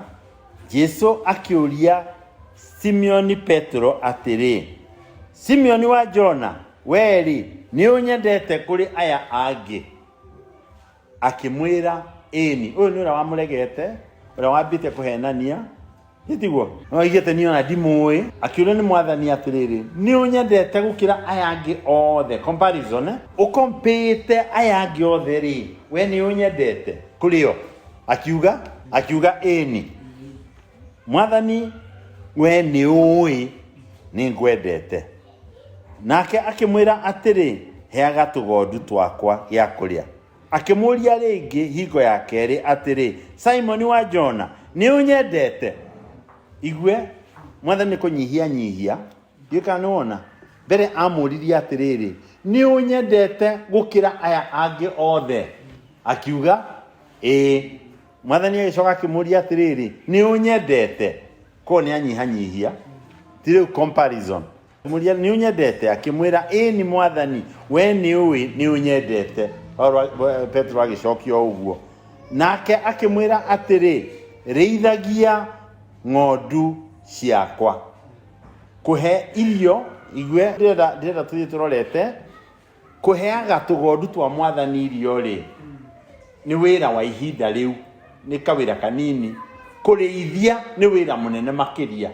Jesu akĩũria Simeoni Petero atĩrĩ, Simeoni wa Jona, wee-rĩ, nĩũnyendete kũrĩ aya angĩ? Akĩmwĩra, Ĩni. Ũyũ nĩ ũrĩa wamũregete, ũrĩa wambĩte kũhenania, nĩtiguo? Oigĩte niĩ ona ndimũĩ. Akĩũrio nĩ Mwathani atĩrĩrĩ, nĩ ũnyendete gũkĩra aya angĩ othe? Comparison, eh? Ũkompĩte aya angĩ othe rĩ, we nĩ ũnyendete kũrĩ o? Akiuga, akiuga ĩni. Mwathani, we nĩ ũĩ nĩ ngwendete. Nake akĩmwĩra atĩrĩ, Heaga tũgondu twakwa gĩa kũrĩa. Akĩmũũria rĩngĩ hingo ya kerĩ atĩrĩ, Simoni wa Jona, nĩ ũnyendete? Igue, Mwathani nĩ kũnyihia nyihia. Ndiũĩ kana nĩ wona. Mbere amũririe atĩrĩrĩ, nĩ ũnyendete gũkĩra aya angĩ othe? Akiuga, ĩĩ. Mwathani agĩcoka akĩmũria atĩrĩrĩ, nĩ ũnyendete? Koguo nĩ anyihanyihia, ti rĩu comparison. Akĩmũria, nĩ ũnyendete? Akĩmwĩra, ĩĩ ni Mwathani, we nĩ ũĩ nĩ ũnyendete. Petero agĩcokia o ũguo. Nake akĩmwĩra atĩrĩ, rĩithagia ng'ondu ciakwa. Kũhe irio, igue, ndĩrenda ndĩrenda tũthiĩ tũrorete, kũheaga tũgondu twa Mwathani irio rĩ, nĩ wĩra wa ihinda rĩu, nĩ kawĩra kanini. Kũrĩithia nĩ wĩra mũnene makĩria.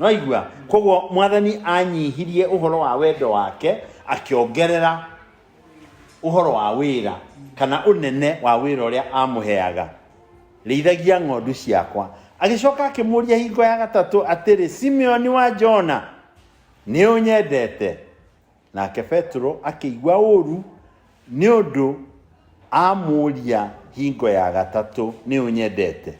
Nĩwaigua? Koguo Mwathani anyihirie ũhoro wa wendo wake, akĩongerera ũhoro wa wĩra kana ũnene wa wĩra ũrĩa amũheaga. Rĩithagia ng'ondu ciakwa. Agĩcoka akĩmũria hingo ya gatatũ atĩrĩ, Simeoni wa Jona, nĩ ũnyendete? Nake Petero akĩigua ũũru nĩ ũndũ amũũria hingo ya gatatũ, Nĩ ũnyendete?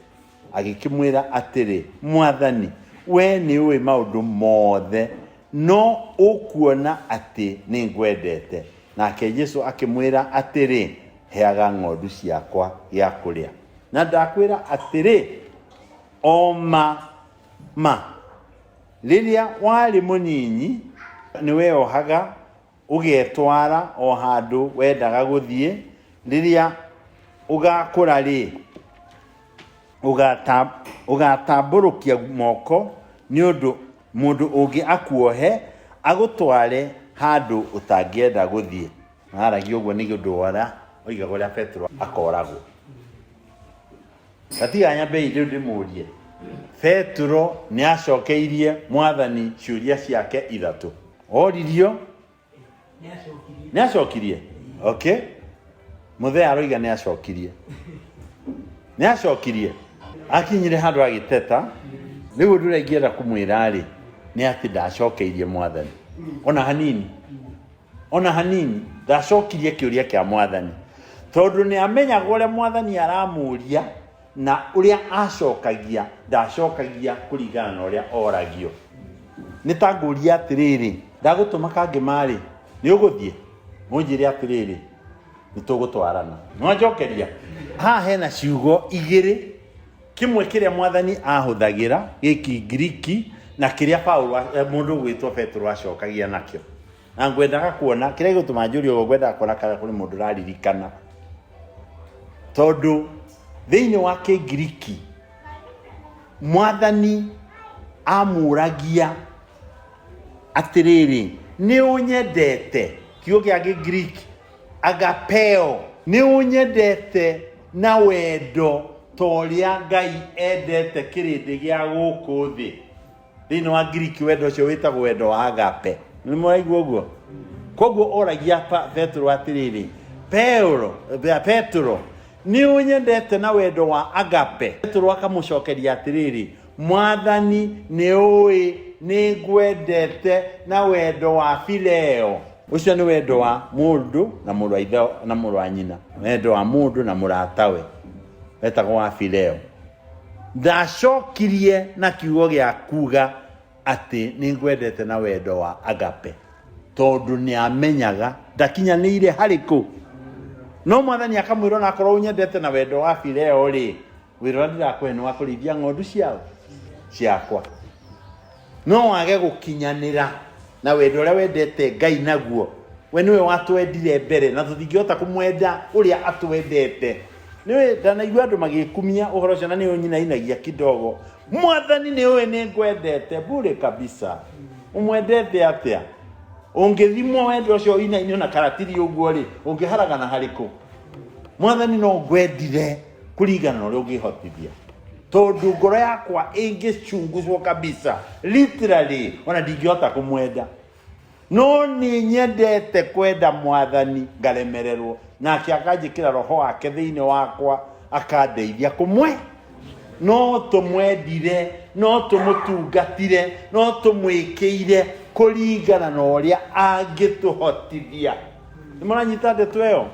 Agĩkĩmwĩra atĩrĩ, Mwathani, wee nĩũĩ maũndũ mothe, no ũkuona atĩ nĩngwendete. Nake Jesu akĩmwĩra atĩrĩ, Heaga ng'ondu ciakwa gĩa kũrĩa. Na ndakwĩra atĩrĩ, o ma ma, rĩrĩa warĩ mũnyinyi, nĩweohaga ũgetwara o handũ wendaga gũthiĩ, rĩrĩa ũgakũra-rĩ, ũgatambũrũkia moko nĩ ũndũ mũndũ ũngĩ akuohe agũtware handũ ũtangĩenda gũthiĩ. Aaragia ũguo nĩ ũndũ wa ũrĩa oigaga ũrĩa Petero akoragwo. Gatiga nyambe rĩu ndĩmũrie, Petero nĩ acokeirie Mwathani ciũria ciake ithatũ? Oririo nĩ acokirie. Okay, mũthee aroiga nĩ acokirie, nĩ acokirie. Akinyire handũ agĩteta. Rĩu ũndũ ũrĩa ingĩenda kũmwĩra rĩ, nĩ atĩ ndacokeirie Mwathani ona hanini, ona hanini ndacokirie kĩũria kĩa Mwathani, tondũ nĩ amenyaga ũrĩa Mwathani aramũria na ũrĩa acokagia, ndacokagia kũringana na ũrĩa oragio. Nĩ ta ngũria atĩrĩrĩ, ndagũtũma kangĩma-rĩ, nĩ ũgũthiĩ? Mũnjĩre atĩrĩrĩ, nĩ tũgũtwarana. Nĩwanjokeria? Haha hena ciugo igĩrĩ, kĩmwe kĩrĩa Mwathani ahũthagĩra gĩkingiriki na kĩrĩa Paulo, mũndũ ũgwĩtwo Petero acokagia nakĩo. Na ngwendaga kuona kĩrĩa gĩgũtũma njũrie ũguo, ngwendaga kuona kana kũrĩ mũndũ ũraririkana, tondũ thĩinĩ wa kĩngiriki Mwathani amũragia atĩrĩrĩ, nĩ ũnyendete? Kiugo kĩa kĩngiriki agapeo, nĩ ũnyendete na wendo ta ũrĩa Ngai endete kĩrĩndĩ gĩa gũkũ thĩ? Thĩinĩ wa Ngiriki wendo ũcio wĩtagwo wendo wa agape. Nĩ mũraigua ũguo? Koguo oragia Petero atĩrĩrĩ, Petero, Petero, nĩ ũnyendete na wendo wa agape? Petero akamũcokeria atĩrĩrĩ, Mwathani, nĩ ũĩ nĩ ngwendete na wendo wa fileo. Ũcio nĩ wendo wa mũndũ na mũrũ wa ithe na mũrũ wa nyina, wendo wa mũndũ na mũratawe, wetagwo wa fileo. Ndacokirie na kiugo gĩa kuga atĩ nĩ ngwendete na wendo wa agape, tondũ nĩ amenyaga ndakinyanĩire harĩ kũ. No Mwathani akamwĩra, onakorwo ũnyendete na wendo wa fileo rĩ, wĩra ũrĩa ndĩrakũhe nĩ wa kũrĩithia ng'ondu ciao ciakwa. No wage gũkinyanĩra na wendo ũrĩa wendete Ngai naguo. We nĩwe watwendire mbere na tũtingĩhota kũmwenda ũrĩa atwendete. Nĩũĩ ndanaigua andũ magĩkumia ũhoro ũcio na nĩ ũnyinainagia kidogo. Mwathani nĩ ũĩ nĩ ngwendete bure kabisa. Ũmwendete atĩa? Ũngĩthimwo wendo ũcio ũinainio na karatiri ũguo rĩ, ũngĩharagana harĩ kũ? Mwathani no ngwendire kũringana na ũrĩa ũngĩhotithia, tondũ ngoro yakwa ĩngĩcunguzwo kabisa literally, ona ndingĩhota kũmwenda. No nĩ nyendete kwenda Mwathani ngaremererwo, nake akanjĩkĩra roho wake thĩinĩ wakwa akandeithia kũmwe. No tũmwendire, no tũmũtungatire, no tũmwĩkĩire kũringana na ũrĩa angĩtũhotithia. Nĩ mũranyita ndeto ĩyo?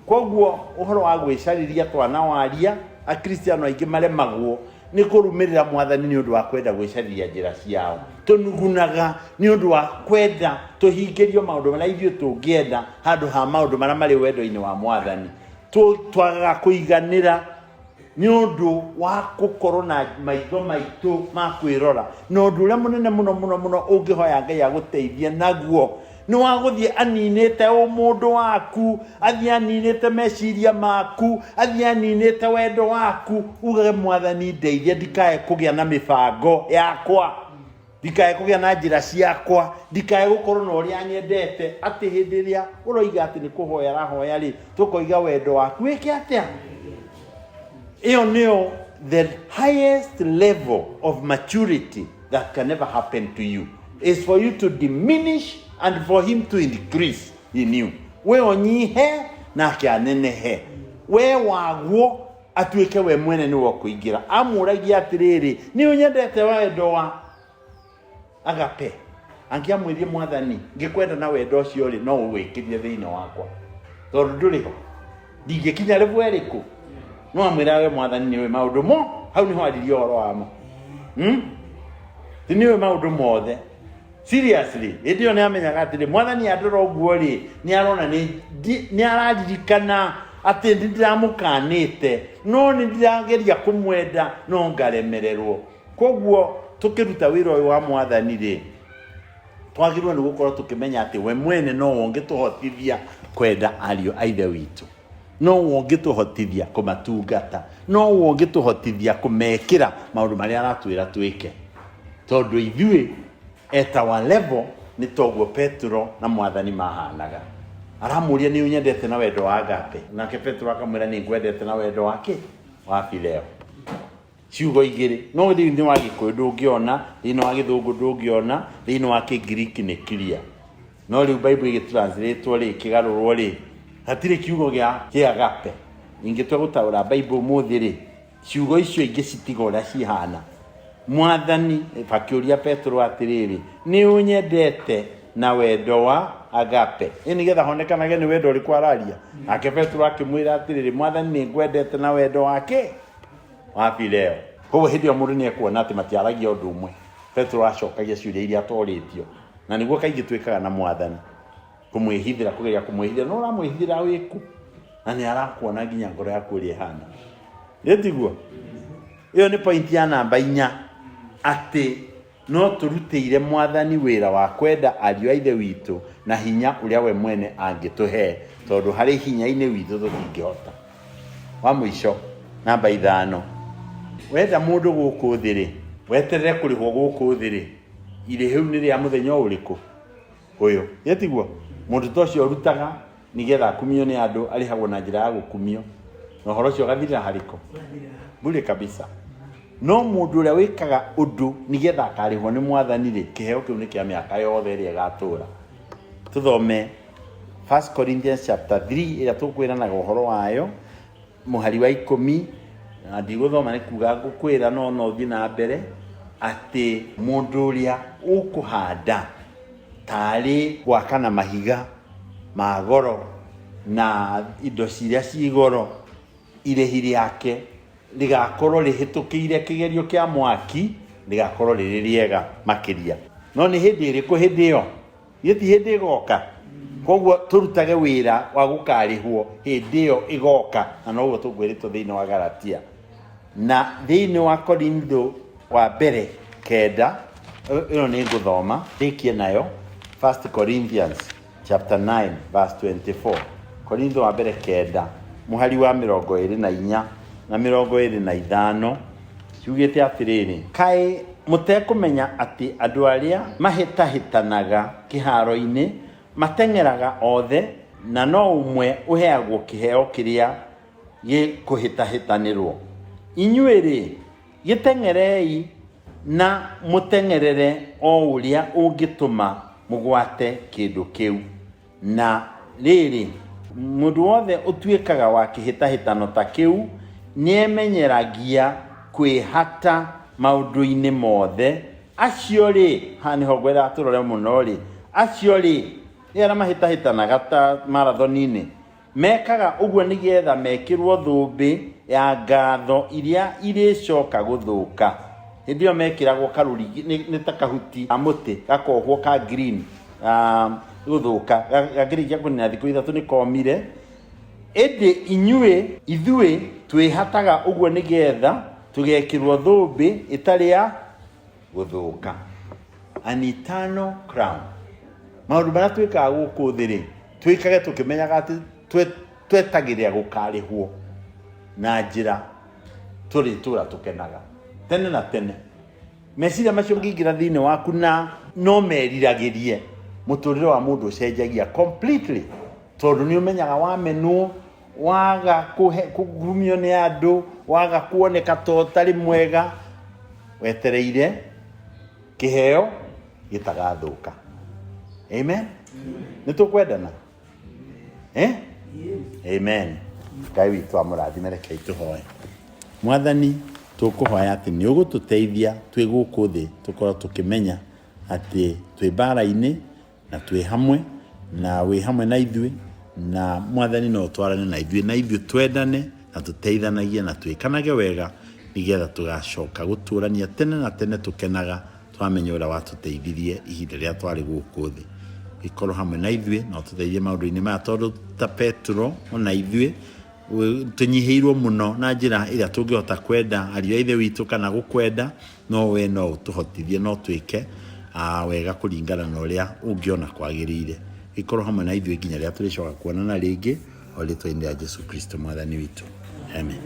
Koguo ũhoro wa gwĩcarĩria twana waria, Akristiano aingĩ maremagwo nĩ kũrũmĩrĩra Mwathani nĩ ũndũ wa kwenda gwĩcarĩria njĩra ciao. Tũnugunaga nĩ ũndũ wa kwenda tũhingĩrio maũndũ marĩa ithuĩ tũngĩenda handũ ha maũndũ marĩa marĩ wendo-inĩ wa Mwathani. Twagaga kũiganĩra nĩ ũndũ wa gũkorwo na maitho maitũ ma kwĩrora. Na ũndũ ũrĩa mũnene mũno mũno mũno ũngĩhoya Ngai agũteithie naguo nĩ wa gũthiĩ aninĩte ũmũndũ waku, athiĩ aninĩte meciria maku, athiĩ aninĩte wendo waku, ugage Mwathani ndeithia ndikae kũgĩa na mĩbango yakwa, ndikae kũgĩa na njĩra ciakwa, ndikae gũkorwo na ũrĩa nyendete, atĩ hĩndĩ ĩrĩa ũroiga atĩ nĩ kũhoya arahoya rĩ, tũkoiga wendo waku wĩke atĩa? Ĩyo nĩyo the highest level of maturity that can never happen to you, is for you to diminish and for him to increase in you. We ũnyihe nake anenehe, we wagwo atuĩke we mwene nĩwe ũkũingĩra. Amũragia atĩrĩrĩ, nĩ ũnyendete wendo wa agape? Angĩamwĩrie, Mwathani, ngĩkwenda na wendo ũcio rĩ, no ũwĩkĩrie thĩinĩ wakwa, tondũ ndũrĩ ho, ndingĩkinya level ĩrĩkũ. No amwĩra, we Mwathani nĩ ũĩ maũndũ mo. Hau nĩho aririe ũhoro wamo. Ti nĩ ũĩ maũndũ mothe. Seriously, hĩndĩ ĩyo nĩ amenyaga atĩrĩ, Mwathani andora ũguo rĩ, nĩ arona nĩ araririkana atĩ nĩ ndĩramũkanĩte, no nĩ ndĩrageria kũmwenda no ngaremererwo. Koguo tũkĩruta wĩra ũyũ wa Mwathani rĩ, twagĩrĩirwo nĩ gũkorwo tũkĩmenya atĩ we mwene no ũngĩtũhotithia kwenda ariũ a Ithe witũ, no ũngĩtũhotithia kũmatungata, no ũngĩtũhotithia kũmekĩra maũndũ marĩa aratwĩra twĩke, tondũ ithuĩ at our level nĩ toguo Petero na Mwathani mahanaga. Aramũria, nĩ ũnyendete na wendo wa agape? Nake Petero akamwĩra, nĩ ngwendete na wendo wa kĩ? Wa phileo. Ciugo igĩrĩ, no thĩinĩ wa Gĩkũyũ ndũngĩona, thĩinĩ wa Gĩthũngũ ndũngĩona, thĩinĩ wa Kĩngiriki nĩ clear. No rĩu Bible ĩgĩtranslate rĩ, ĩkĩgarũrwo rĩ, hatirĩ kiugo gĩa kĩ agape. Ingĩtua gũtaũra Bible ũmũthĩ rĩ, ciugo icio ingĩ citiga ũrĩa cihana. Mwathani akĩũria Petero atĩrĩrĩ, nĩ ũnyendete na wendo wa agape? Ĩ nĩgetha honekanage nĩ wendo ũrĩkũ araria. Nake Petero akĩmwĩra atĩrĩrĩ, Mwathani, nĩ ngwendete na wendo wa kĩ? Wa phileo. Koguo hĩndĩ ĩyo mũndũ nĩ ekuona atĩ matiaragia ũndũ ũmwe. Petero acokagia ciũria iria atorĩtio, na nĩguo kaingĩ twĩkaga na Mwathani, kũmwĩhithĩra, kũgeria kũmwĩhithĩra, no ũramwĩhithĩra wĩkũ? Na nĩ arakuona nginya ngoro yaku ũrĩa ĩhana. Ĩ tiguo? Ĩyo nĩ point ya namba 4, atĩ no tũrutĩire Mwathani wĩra wa kwenda ariũ a Ithe witũ na hinya ũrĩa we mwene angĩtũhe, tondũ harĩ hinya-inĩ witũ tũtingĩhota. Wa mũico, namba 5, wenda mũndũ gũkũ thĩ rĩ, weterere kũrĩhwo gũkũ thĩ rĩ, irĩhi rĩu nĩ rĩa mũthenya ũrĩkũ? Ũyũ. Ĩ tiguo? Mũndũ ta ũcio ũrutaga nĩgetha akumio nĩ andũ, arĩhagwo na njĩra ya gũkumio, na ũhoro ũcio ũgathirĩra harĩkũ? Bure kabisa. No mũndũ ũrĩa wĩkaga ũndũ nĩgetha akarĩhwo nĩ Mwathani rĩ, kĩheo kĩu nĩ kĩa mĩaka yothe ĩrĩa ĩgatũra. Tũthome 1 Corinthians chapter 3 ĩrĩa tũkwĩranaga ũhoro wayo, mũhari wa 10, na ndigũthoma nĩ kuga ngũkwĩra, no no ũthiĩ na mbere, atĩ mũndũ ũrĩa ũkũhanda tarĩ gwaka na mahiga ma goro na indo ciria ci goro, irĩhi rĩake rĩgakorwo rĩhĩtũkĩire kĩgerio kĩa mwaki, rĩgakorwo rĩrĩ rĩega makĩria. No nĩ hĩndĩ ĩrĩkũ hĩndĩ ĩyo? Githĩ ti hĩndĩ ĩgoka? Koguo tũrutage wĩra wa gũkarĩhwo hĩndĩ ĩyo ĩgoka, na noguo tũkwĩrĩtwo thĩinĩ wa Galatia. Na thĩinĩ wa Korintho wa mbere 9, ĩno nĩ ngũthoma ndĩkie nayo, 1 Corinthians chapter 9 verse 24. Korintho wa mbere 9 mũhari wa 24 na 25 ciugĩte atĩrĩrĩ, kaĩ mũtekũmenya atĩ andũ arĩa mahĩtahĩtanaga kĩharo-inĩ mateng'eraga othe, Na no ũmwe ũheagwo kĩheo kĩrĩa gĩkũhĩtahĩtanĩrwo. Inyuĩ-rĩ, gĩteng'erei na mũteng'erere o ũrĩa ũngĩtũma mũgwate kĩndũ kĩu. Na rĩrĩ, mũndũ wothe ũtuĩkaga wa kĩhĩtahĩtano ta kĩu nĩemenyeragia kwĩhata maũndũ-inĩ mothe. Acio-rĩ, haha nĩho ngwendaga tũrore mũno-rĩ, acio-rĩ, nĩ arĩa mahĩtahĩtanaga ta marathoni-inĩ, Mekaga ũguo nĩgetha mekĩrũo thũmbĩ ya ngatho iria irĩcoka gũthũka. Hĩndĩ ĩyo mekĩragwo karũrigi, nĩ ta kahuti ka mũtĩ gakohwo ka green gũthũka, gakĩrĩkia kũnina thikũ 3 nĩ komire. Ĩndĩ inyuĩ, ithuĩ twĩhataga ũguo nĩgetha tũgekĩrũo thũmbĩ ĩtarĩ ya gũthũka. An eternal crown. Maũndũ marĩa twĩkaga gũkũ thĩ rĩ, twĩkage tũkĩmenyaga atĩ twetagĩrĩra gũkarĩhwo na njĩra tũrĩtũra tũkenaga tene na tene. Meciria macio mangĩingĩra thĩinĩ waku na no meriragĩrie, mũtũrĩre wa mũndũ ũcenjagia completely, tondũ nĩ ũmenyaga wamenwo, waga kũgumio nĩ andũ, waga kuoneka ta ũtarĩ mwega, wetereire kĩheo gĩtagathũka. Amen. Nĩ tũkwendana? Eh? Amen. Ngai witũ amũrathime, rekei tũhoe. Mwathani, tũkũhoya atĩ nĩ ũgũtũteithia twĩ gũkũ thĩ tũkorwo tũkĩmenya atĩ twĩ mbara-inĩ na twĩ hamwe na wĩ hamwe na ithuĩ, na Mwathani no ũtwarane na ithuĩ, na ithuĩ twendane na tũteithanagie na twĩkanage wega, nĩgetha tũgacoka gũtũrania tene na tene tũkenaga twamenya ũrĩa watũteithirie ihinda rĩrĩa twarĩ gũkũ thĩ. Gĩkorwo hamwe na ithuĩ na ũtũteithie maũndũ-inĩ maya, tondũ ta Petero ona ithuĩ tũnyihĩirwo mũno na njĩra ĩrĩa tũngĩhota kwenda ariũ a ithe witũ kana gũkwenda, no we no ũtũhotithie no twĩke wega kũringana na ũrĩa ũngĩona kwagĩrĩire. Gĩkorwo hamwe na ithuĩ nginya rĩrĩa tũrĩcoka kuonana rĩngĩ, o rĩtwa-inĩ rĩa Jesu Kristo Mwathani witũ. Amen.